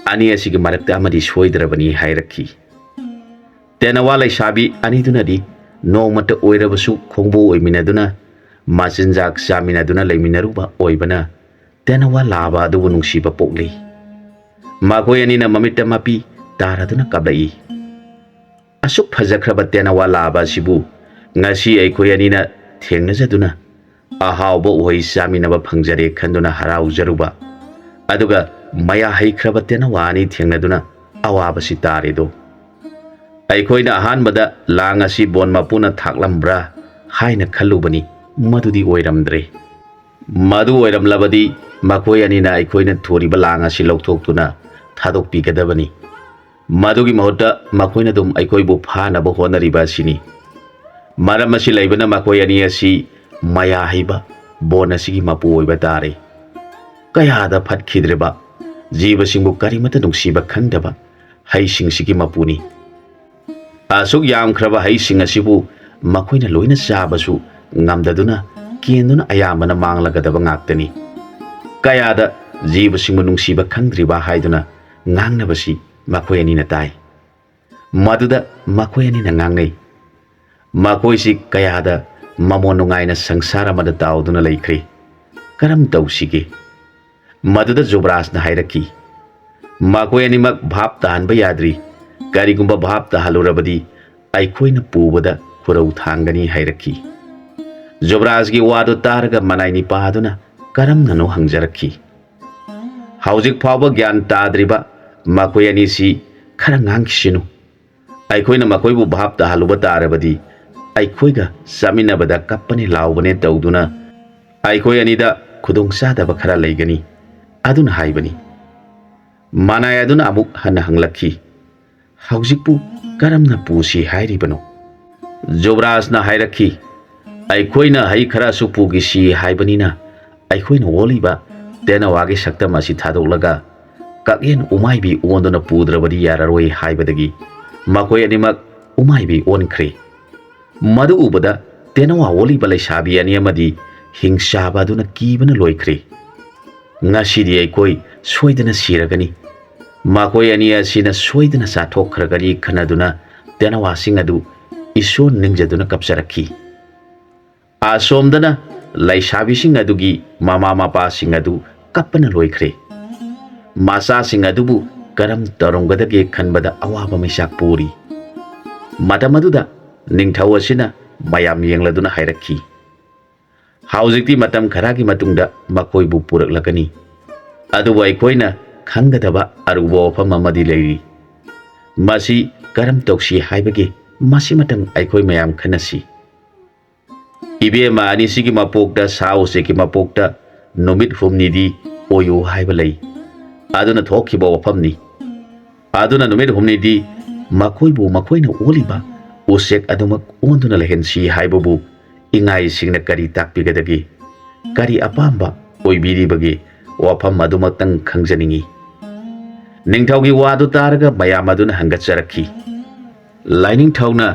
ꯑꯅꯤ ꯑꯁꯤꯒꯤ ꯃꯔꯛꯇ ꯑꯃꯗꯤ ꯁꯣꯏꯗ꯭ꯔꯕꯅꯤ" ꯍꯥꯏꯔꯛꯈꯤ꯫ ꯇꯦꯅꯋꯥ ꯂꯩꯁꯥꯕꯤ ꯑꯅꯤꯗꯨꯅꯗꯤ ꯅꯣꯡꯃꯇ ꯑꯣꯏꯔꯕꯁꯨ ꯈꯣꯡꯕꯨ ꯑꯣꯏꯃꯤꯟꯅꯗꯨꯅ, ꯃꯆꯤꯟꯖꯥꯛ ꯆꯥꯃꯤꯟꯅꯗꯨꯅ ꯂꯩꯃꯤꯟꯅꯔꯨꯕ ꯑꯣꯏꯕꯅ, ꯇꯦꯅꯋꯥ ꯂꯥꯕ ꯑꯗꯨꯕꯨ ꯅꯨꯡꯁꯤꯕ ꯄꯣꯛꯂꯤ꯫ ꯃꯈꯣꯏ ꯑꯅꯤꯅ ꯃꯃꯤꯠꯇ ꯃꯄꯤ ꯇꯥꯔꯗꯨꯅ ꯀꯞꯂꯛꯏ꯫ "ꯑꯁꯨꯛ ꯐꯖꯈ꯭ꯔꯕ ꯇꯦꯅꯋꯥ ꯂꯥꯕ ꯑꯁꯤꯕꯨ ꯉꯁꯤ ꯑꯩꯈꯣꯏ ꯑꯅꯤꯅ ꯊꯦꯡꯅꯖꯗꯨꯅ ꯑꯍꯥꯎꯕ ꯎꯍꯩ ꯆꯥꯃꯤꯟꯅꯕ ꯐꯪꯖꯔꯦ" ꯈꯟꯗꯨꯅ ꯍꯔꯥꯎꯖꯔꯨꯕ, ꯑꯗꯨꯒ ꯃꯌꯥ ꯍꯩꯈ꯭ꯔꯕ ꯇꯦꯅꯋꯥ ꯑꯅꯤ ꯊꯦꯡꯅꯗꯨꯅ ꯑꯋꯥꯕꯁꯤ ꯇꯥꯔꯦꯗꯣ꯫ ꯑꯩꯈꯣꯏꯅ ꯑꯍꯥꯟꯕꯗ ꯂꯥꯡ ꯑꯁꯤ ꯕꯣꯟ ꯃꯄꯨꯅ ꯊꯥꯛꯂꯝꯕ꯭ꯔꯥ ꯍꯥꯏꯅ ꯈꯜꯂꯨꯕꯅꯤ, ꯃꯗꯨꯗꯤ ꯑꯣꯏꯔꯝꯗ꯭ꯔꯦ꯫ ꯃꯗꯨ ꯑꯣꯏꯔꯝꯂꯕꯗꯤ ꯃꯈꯣꯏ ꯑꯅꯤꯅ ꯑꯩꯈꯣꯏꯅ ꯊꯨꯔꯤꯕ ꯂꯥꯡ ꯑꯁꯤ ꯂꯧꯊꯣꯛꯇꯨꯅ ꯊꯥꯗꯣꯛꯄꯤꯒꯗꯕꯅꯤ꯫ ꯃꯗꯨꯒꯤ ꯃꯍꯨꯠꯇ ꯃꯈꯣꯏꯅ ꯑꯗꯨꯝ ꯑꯩꯈꯣꯏꯕꯨ ꯐꯥꯅꯕ ꯍꯣꯠꯅꯔꯤꯕ ꯑꯁꯤꯅꯤ꯫ ꯃꯔꯝ ꯑꯁꯤ ꯂꯩꯕꯅ ꯃꯈꯣꯏ ꯑꯅꯤ ꯑꯁꯤ ꯃꯌꯥ ꯍꯩꯕ ꯕꯣꯟ ꯑꯁꯤꯒꯤ ꯃꯄꯨ ꯑꯣꯏꯕ ꯇꯥꯔꯦ꯫ ꯀꯌꯥꯗ ꯐꯠꯈꯤꯗ꯭ꯔꯤꯕ ꯖꯤꯕꯁꯤꯡꯕꯨ ꯀꯔꯤꯃꯠꯇ ꯅꯨꯡꯁꯤꯕ ꯈꯪꯗꯕ ꯍꯩꯁꯤꯡꯁꯤꯒꯤ ꯃꯄꯨꯅꯤ꯫ ꯑꯁꯨꯛ ꯌꯥꯝꯈ꯭ꯔꯕ ꯍꯩꯁꯤꯡ ꯑꯁꯤꯕꯨ ꯃꯈꯣꯏꯅ ꯂꯣꯏꯅ ꯆꯥꯕꯁꯨ ꯉꯝꯗꯗꯨꯅ ꯀꯦꯟꯗꯨꯅ ꯑꯌꯥꯝꯕꯅ ꯃꯥꯡꯂꯒꯗꯕ ꯉꯥꯛꯇꯅꯤ꯫ ꯀꯌꯥꯗ ꯖꯤꯕꯁꯤꯡꯕꯨ ꯅꯨꯡꯁꯤꯕ ꯈꯪꯗ꯭ꯔꯤꯕ ꯍꯥꯏꯗꯨꯅ ꯉꯥꯡꯅꯕꯁꯤ ꯃꯈꯣꯏ ꯑꯅꯤꯅ ꯇꯥꯏ꯫ ꯃꯗꯨꯗ ꯃꯈꯣꯏ ꯑꯅꯤꯅ ꯉꯥꯡꯅꯩ, "ꯃꯈꯣꯏꯁꯤ ꯀꯌꯥꯗ ꯃꯃꯣꯟ ꯅꯨꯡꯉꯥꯏꯅ ꯁꯪꯁꯥꯔ ꯑꯃꯗ ꯇꯥꯎꯗꯨꯅ ꯂꯩꯈ꯭ꯔꯦ꯫ ꯀꯔꯝ ꯇꯧꯁꯤꯒꯦ?" ꯃꯗꯨꯗ ꯖꯨꯕꯔꯥꯖꯅ ꯍꯥꯏꯔꯛꯈꯤ, "ꯃꯈꯣꯏ ꯑꯅꯤꯃꯛ ꯚꯥꯞ ꯇꯥꯍꯟꯕ ꯌꯥꯗ꯭ꯔꯤ꯫ ꯀꯔꯤꯒꯨꯝꯕ ꯚꯥꯞ ꯇꯥꯍꯜꯂꯨꯔꯕꯗꯤ ꯑꯩꯈꯣꯏꯅ ꯄꯨꯕꯗ ꯈꯨꯔꯧ ꯊꯥꯡꯒꯅꯤ" ꯍꯥꯏꯔꯛꯈꯤ꯫ ꯖꯨꯕꯔꯥꯖꯒꯤ ꯋꯥꯗꯨ ꯇꯥꯔꯒ ꯃꯅꯥꯏ ꯅꯤꯄꯥ ꯑꯗꯨꯅ ꯀꯔꯝꯅꯅꯣ ꯍꯪꯖꯔꯛꯈꯤ꯫ ꯍꯧꯖꯤꯛ ꯐꯥꯎꯕ ꯒ꯭ꯌꯥꯟ ꯇꯥꯗ꯭ꯔꯤꯕ ꯃꯈꯣꯏ ꯑꯅꯤꯁꯤ ꯈꯔ ꯉꯥꯡꯈꯤꯁꯤꯅꯨ꯫ ꯑꯩꯈꯣꯏꯅ ꯃꯈꯣꯏꯕꯨ ꯚꯥꯞ ꯇꯥꯍꯜꯂꯨꯕ ꯇꯥꯔꯕꯗꯤ ꯑꯩꯈꯣꯏꯒ ꯆꯥꯃꯤꯟꯅꯕꯗ ꯀꯞꯄꯅꯦ ꯂꯥꯎꯕꯅꯦ ꯇꯧꯗꯨꯅ ꯑꯩꯈꯣꯏ ꯑꯅꯤꯗ ꯈꯨꯗꯣꯡꯆꯥꯗꯕ ꯈꯔ ꯂꯩꯒꯅꯤ꯫ ꯑꯗꯨꯅ ꯍꯥꯏꯕꯅꯤ꯫ ꯃꯅꯥꯏ ꯑꯗꯨꯅ ꯑꯃꯨꯛ ꯍꯟꯅ ꯍꯪꯂꯛꯈꯤ, "ꯍꯧꯖꯤꯛꯄꯨ ꯀꯔꯝꯅ ꯄꯨꯁꯤ ꯍꯥꯏꯔꯤꯕꯅꯣ?" ꯖꯨꯕꯔꯥꯖꯅ ꯍꯥꯏꯔꯛꯈꯤ, "ꯑꯩꯈꯣꯏꯅ ꯍꯩ ꯈꯔꯁꯨ ꯄꯨꯈꯤꯁꯤ ꯍꯥꯏꯕꯅꯤꯅ ꯑꯩꯈꯣꯏꯅ ꯑꯣꯜꯂꯤꯕ ꯇꯦꯅꯋꯥꯒꯤ ꯁꯛꯇꯝ ꯑꯁꯤ ꯊꯥꯗꯣꯛꯂꯒ ꯀꯛꯌꯦꯟ ꯎꯃꯥꯏꯕꯤ ꯑꯣꯟꯗꯨꯅ ꯄꯨꯗ꯭ꯔꯕꯗꯤ ꯌꯥꯔꯔꯣꯏ" ꯍꯥꯏꯕꯗꯒꯤ ꯃꯈꯣꯏ ꯑꯅꯤꯃꯛ ꯎꯃꯥꯏꯕꯤ ꯑꯣꯟꯈ꯭ꯔꯦ꯫ ꯃꯗꯨ ꯎꯕꯗ ꯇꯦꯅꯋꯥ ꯑꯣꯜꯂꯤꯕ ꯂꯩꯁꯥꯕꯤ ꯑꯅꯤ ꯑꯃꯗꯤ ꯍꯤꯡꯆꯥꯕ ꯑꯗꯨꯅ ꯀꯤꯕꯅ ꯂꯣꯏꯈ꯭ꯔꯦ꯫ "ꯉꯁꯤꯗꯤ ꯑꯩꯈꯣꯏ ꯁꯣꯏꯗꯅ ꯁꯤꯔꯒꯅꯤ꯫ ꯃꯈꯣꯏ ꯑꯅꯤ ꯑꯁꯤꯅ ꯁꯣꯏꯗꯅ ꯆꯥꯊꯣꯛꯈ꯭ꯔꯒꯅꯤ" ꯈꯟꯅꯗꯨꯅ ꯇꯦꯅꯋꯥꯁꯤꯡ ꯑꯗꯨ ꯏꯁꯣꯔ ꯅꯤꯡꯖꯗꯨꯅ ꯀꯞꯆꯔꯛꯈꯤ꯫ ꯑꯁꯣꯝꯗꯅ ꯂꯩꯁꯥꯕꯤꯁꯤꯡ ꯑꯗꯨꯒꯤ ꯃꯃꯥ ꯃꯄꯥꯁꯤꯡ ꯑꯗꯨ ꯀꯞꯄꯅ ꯂꯣꯏꯈ꯭ꯔꯦ꯫ ꯃꯆꯥꯁꯤꯡ ꯑꯗꯨꯕꯨ ꯀꯔꯝ ꯇꯧꯔꯝꯒꯗꯒꯦ ꯈꯟꯕꯗ ꯑꯋꯥꯕ ꯃꯩꯆꯥꯛ ꯄꯣꯔꯤ꯫ ꯃꯇꯝ ꯑꯗꯨꯗ ꯅꯤꯡꯊꯧ ꯑꯁꯤꯅ ꯃꯌꯥꯝ ꯌꯦꯡꯂꯗꯨꯅ ꯍꯥꯏꯔꯛꯈꯤ, "ꯍꯧꯖꯤꯛꯇꯤ ꯃꯇꯝ ꯈꯔꯒꯤ ꯃꯇꯨꯡꯗ ꯃꯈꯣꯏꯕꯨ ꯄꯨꯔꯛꯂꯒꯅꯤ꯫ ꯑꯗꯨꯕꯨ ꯑꯩꯈꯣꯏꯅ ꯈꯪꯒꯗꯕ ꯑꯔꯨꯕ ꯋꯥꯐꯝ ꯑꯃꯗꯤ ꯂꯩꯔꯤ꯫ ꯃꯁꯤ ꯀꯔꯝ ꯇꯧꯁꯤ ꯍꯥꯏꯕꯒꯦ? ꯃꯁꯤꯃꯇꯪ ꯑꯩꯈꯣꯏ ꯃꯌꯥꯝ ꯈꯟꯅꯁꯤ꯫ ꯏꯕꯦꯝꯃ ꯑꯅꯤꯁꯤꯒꯤ ꯃꯄꯣꯛꯇ ꯁꯥ ꯎꯆꯦꯛꯀꯤ ꯃꯄꯣꯛꯇ ꯅꯨꯃꯤꯠ ꯍꯨꯝꯅꯤꯗꯤ ꯑꯣꯏꯌꯨ ꯍꯥꯏꯕ ꯂꯩ꯫ ꯑꯗꯨꯅ ꯊꯣꯛꯈꯤꯕ ꯋꯥꯐꯝꯅꯤ꯫ ꯑꯗꯨꯅ ꯅꯨꯃꯤꯠ ꯍꯨꯝꯅꯤꯗꯤ ꯃꯈꯣꯏꯕꯨ ꯃꯈꯣꯏꯅ ꯑꯣꯜꯂꯤꯕ ꯎꯆꯦꯛ ꯑꯗꯨꯃꯛ ꯑꯣꯟꯗꯨꯅ ꯂꯩꯍꯟꯁꯤ ꯍꯥꯏꯕꯕꯨ ꯏꯉꯥꯏꯁꯤꯡꯅ ꯀꯔꯤ ꯇꯥꯛꯄꯤꯒꯗꯒꯦ? ꯀꯔꯤ ꯑꯄꯥꯝꯕ ꯑꯣꯏꯕꯤꯔꯤꯕꯒꯦ? ꯋꯥꯐꯝ ꯑꯗꯨꯃꯛꯇꯪ ꯈꯪꯖꯅꯤꯡꯏ꯫" ꯅꯤꯡꯊꯧꯒꯤ ꯋꯥꯗꯨ ꯇꯥꯔꯒ ꯃꯌꯥꯝ ꯑꯗꯨꯅ ꯍꯪꯒꯠꯆꯔꯛꯈꯤ꯫ ꯂꯥꯏꯅꯤꯡꯊꯧꯅ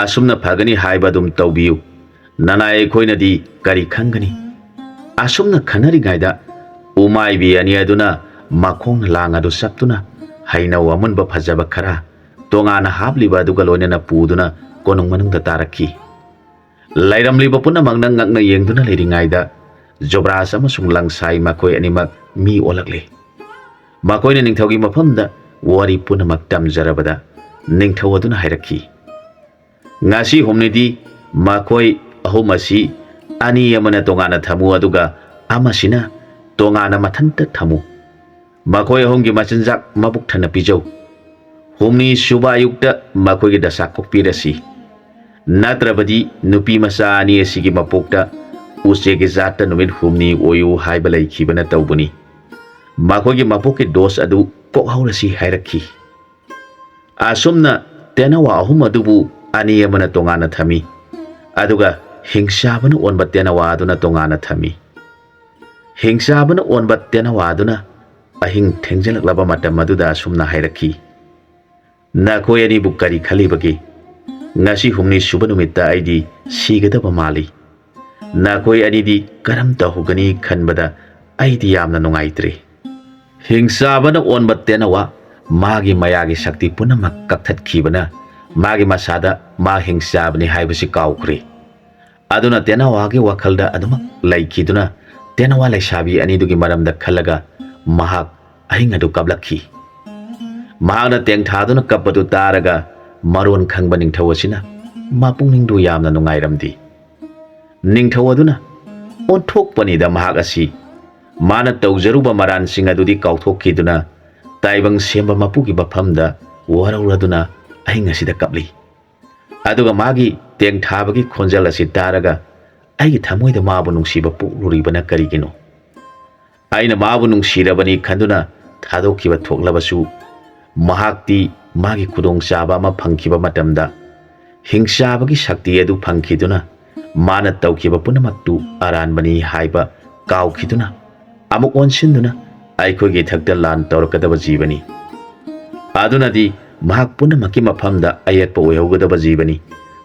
ꯑꯁꯨꯝꯅ ꯐꯒꯅꯤ ꯍꯥꯏꯕ ꯑꯗꯨꯝ ꯇꯧꯕꯤꯌꯨ꯫ ꯅꯅꯥꯏ ꯑꯩꯈꯣꯏꯅꯗꯤ ꯀꯔꯤ ꯈꯪꯒꯅꯤ? ꯑꯁꯨꯝꯅ ꯈꯟꯅꯔꯤꯉꯩꯗ ꯎꯃꯥꯏꯕꯤ ꯑꯅꯤ ꯑꯗꯨꯅ ꯃꯈꯣꯡꯅ ꯂꯥꯡ ꯑꯗꯨ ꯆꯞꯇꯨꯅ ꯍꯩꯅꯧ ꯑꯃꯨꯟꯕ ꯐꯖꯕ ꯈꯔ, ꯇꯣꯉꯥꯟꯅ ꯍꯥꯞꯂꯤꯕ ꯑꯗꯨꯒ ꯂꯣꯏꯅꯅ ꯄꯨꯗꯨꯅ ꯀꯣꯅꯨꯡ ꯃꯅꯨꯡꯗ ꯇꯥꯔꯛꯈꯤ꯫ ꯂꯩꯔꯝꯂꯤꯕ ꯄꯨꯝꯅꯃꯛꯅ ꯉꯛꯅ ꯌꯦꯡꯗꯨꯅ ꯂꯩꯔꯤꯉꯩꯗ ꯖꯨꯕꯔꯥꯖ ꯑꯃꯁꯨꯡ ꯂꯪꯁꯥꯏ ꯃꯈꯣꯏ ꯑꯅꯤꯃꯛ ꯃꯤ ꯑꯣꯜꯂꯛꯂꯦ꯫ ꯃꯈꯣꯏꯅ ꯅꯤꯡꯊꯧꯒꯤ ꯃꯐꯝꯗ ꯋꯥꯔꯤ ꯄꯨꯝꯅꯃꯛ ꯇꯝꯖꯔꯕꯗ ꯅꯤꯡꯊꯧ ꯑꯗꯨꯅ ꯍꯥꯏꯔꯛꯈꯤ, "ꯉꯁꯤ ꯍꯨꯝꯅꯤꯗꯤ ꯃꯈꯣꯏ ꯑꯍꯨꯝ ꯑꯁꯤ ꯑꯅꯤ ꯑꯃꯅ ꯇꯣꯉꯥꯟꯅ ꯊꯝꯃꯨ, ꯑꯗꯨꯒ ꯑꯃꯁꯤꯅ ꯇꯣꯉꯥꯟꯅ ꯃꯊꯟꯇ ꯊꯝꯃꯨ꯫ ꯃꯈꯣꯏ ꯑꯍꯨꯝꯒꯤ ꯃꯆꯤꯟꯖꯥꯛ ꯃꯕꯨꯛ ꯊꯟꯅ ꯄꯤꯖꯧ꯫ ꯍꯨꯝꯅꯤ ꯁꯨꯕ ꯑꯌꯨꯛꯇ ꯃꯈꯣꯏꯒꯤ ꯗꯁꯥ ꯀꯣꯛꯄꯤꯔꯁꯤ꯫ ꯅꯠꯇ꯭ꯔꯕꯗꯤ ꯅꯨꯄꯤ ꯃꯆꯥ ꯑꯅꯤ ꯑꯁꯤꯒꯤ ꯃꯄꯣꯛꯇ ꯎꯆꯦꯛꯀꯤ ꯖꯥꯠꯇ ꯅꯨꯃꯤꯠ ꯍꯨꯝꯅꯤ ꯑꯣꯏꯌꯨ ꯍꯥꯏꯕ ꯂꯩꯈꯤꯕꯅ ꯇꯧꯕꯅꯤ꯫ ꯃꯈꯣꯏꯒꯤ ꯃꯄꯣꯛꯀꯤ ꯗꯣꯁ ꯑꯗꯨ ꯀꯣꯛꯍꯧꯔꯁꯤ ꯍꯥꯏꯔꯛꯈꯤ꯫ ꯑꯁꯨꯝꯅ ꯇꯦꯅꯋꯥ ꯑꯍꯨꯝ ꯑꯗꯨꯕꯨ ꯑꯅꯤ ꯑꯃꯅ ꯇꯣꯉꯥꯟꯅ ꯊꯝꯃꯤ, ꯑꯗꯨꯒ ꯍꯤꯡꯆꯥꯕꯅ ꯑꯣꯟꯕ ꯇꯦꯅꯋꯥ ꯑꯗꯨꯅ ꯇꯣꯉꯥꯟꯅ ꯊꯝꯃꯤ꯫ ꯍꯤꯡꯆꯥꯕꯅ ꯑꯣꯟꯕ ꯇꯦꯅꯋꯥ ꯑꯗꯨꯅ ꯑꯍꯤꯡ ꯊꯦꯡꯖꯤꯜꯂꯛꯂꯕ ꯃꯇꯝ ꯑꯗꯨꯗ ꯑꯁꯨꯝꯅ ꯍꯥꯏꯔꯛꯈꯤ, "ꯅꯈꯣꯏ ꯑꯅꯤꯕꯨ ꯀꯔꯤ ꯈꯜꯂꯤꯕꯒꯦ? ꯉꯁꯤ ꯍꯨꯝꯅꯤ ꯁꯨꯕ ꯅꯨꯃꯤꯠꯇ ꯑꯩꯗꯤ ꯁꯤꯒꯗꯕ ꯃꯥꯜꯂꯤ꯫ ꯅꯈꯣꯏ ꯑꯅꯤꯗꯤ ꯀꯔꯝ ꯇꯧꯒꯅꯤ ꯈꯟꯕꯗ ꯑꯩꯗꯤ ꯌꯥꯝꯅ ꯅꯨꯡꯉꯥꯏꯇ꯭ꯔꯦ꯫" ꯍꯤꯡꯆꯥꯕꯅ ꯑꯣꯟꯕ ꯇꯦꯅꯋꯥ ꯃꯥꯒꯤ ꯃꯌꯥꯒꯤ ꯁꯛꯇꯤ ꯄꯨꯝꯅꯃꯛ ꯀꯛꯊꯠꯈꯤꯕꯅ ꯃꯥꯒꯤ ꯃꯁꯥꯗ ꯃꯥ ꯍꯤꯡꯆꯥꯕꯅꯤ ꯍꯥꯏꯕꯁꯤ ꯀꯥꯎꯈ꯭ꯔꯦ꯫ ꯑꯗꯨꯅ ꯇꯦꯅꯋꯥꯒꯤ ꯋꯥꯈꯜꯗ ꯑꯗꯨꯃꯛ ꯂꯩꯈꯤꯗꯨꯅ ꯇꯦꯅꯋꯥ ꯂꯩꯁꯥꯕꯤ ꯑꯅꯤꯗꯨꯒꯤ ꯃꯔꯝꯗ ꯈꯜꯂꯒ ꯃꯍꯥꯛ ꯑꯍꯤꯡ ꯑꯗꯨ ꯀꯞꯂꯛꯈꯤ꯫ ꯃꯍꯥꯛꯅ ꯇꯦꯡꯊꯥꯗꯨꯅ ꯀꯞꯄꯗꯨ ꯇꯥꯔꯒ ꯃꯔꯣꯟ ꯈꯪꯕ ꯅꯤꯡꯊꯧ ꯑꯁꯤꯅ ꯃꯄꯨꯛꯅꯤꯡꯗꯨ ꯌꯥꯝꯅ ꯅꯨꯡꯉꯥꯏꯔꯝꯗꯦ꯫ ꯅꯤꯡꯊꯧ ꯑꯗꯨꯅ ꯑꯣꯟꯊꯣꯛꯄꯅꯤꯗ ꯃꯍꯥꯛ ꯑꯁꯤ꯫ ꯃꯥꯅ ꯇꯧꯖꯔꯨꯕ ꯃꯔꯥꯟꯁꯤꯡ ꯑꯗꯨꯗꯤ ꯀꯥꯎꯊꯣꯛꯈꯤꯗꯨꯅ ꯇꯥꯏꯕꯪ ꯁꯦꯝꯕ ꯃꯄꯨꯒꯤ ꯃꯐꯝꯗ ꯋꯥꯔꯧꯔꯗꯨꯅ ꯑꯍꯤꯡ ꯑꯁꯤꯗ ꯀꯞꯂꯤ꯫ ꯑꯗꯨꯒ ꯃꯥꯒꯤ ꯇꯦꯡꯊꯥꯕꯒꯤ ꯈꯣꯟꯖꯦꯜ ꯑꯁꯤ ꯇꯥꯔꯒ ꯑꯩꯒꯤ ꯊꯃꯣꯏꯗ ꯃꯥꯕꯨ ꯅꯨꯡꯁꯤꯕ ꯄꯣꯛꯂꯨꯔꯤꯕꯅ ꯀꯔꯤꯒꯤꯅꯣ? ꯑꯩꯅ ꯃꯥꯕꯨ ꯅꯨꯡꯁꯤꯔꯕꯅꯤ ꯈꯟꯗꯨꯅ ꯊꯥꯗꯣꯛꯈꯤꯕ ꯊꯣꯛꯂꯕꯁꯨ, ꯃꯍꯥꯛꯇꯤ ꯃꯥꯒꯤ ꯈꯨꯗꯣꯡꯆꯥꯕ ꯑꯃ ꯐꯪꯈꯤꯕ ꯃꯇꯝꯗ ꯍꯤꯡꯆꯥꯕꯒꯤ ꯁꯛꯇꯤ ꯑꯗꯨ ꯐꯪꯈꯤꯗꯨꯅ ꯃꯥꯅ ꯇꯧꯈꯤꯕ ꯄꯨꯝꯅꯃꯛꯇꯨ ꯑꯔꯥꯟꯕꯅꯤ ꯍꯥꯏꯕ ꯀꯥꯎꯈꯤꯗꯨꯅ ꯑꯃꯨꯛ ꯑꯣꯟꯁꯤꯟꯗꯨꯅ ꯑꯩꯈꯣꯏꯒꯤ ꯏꯊꯛꯇ ꯂꯥꯟ ꯇꯧꯔꯛꯀꯗꯕ ꯖꯤꯕꯅꯤ꯫ ꯑꯗꯨꯅꯗꯤ ꯃꯍꯥꯛ ꯄꯨꯝꯅꯃꯛꯀꯤ ꯃꯐꯝꯗ ꯑꯌꯦꯠꯄ ꯑꯣꯏꯍꯧꯒꯗꯕ ꯖꯤꯕꯅꯤ꯫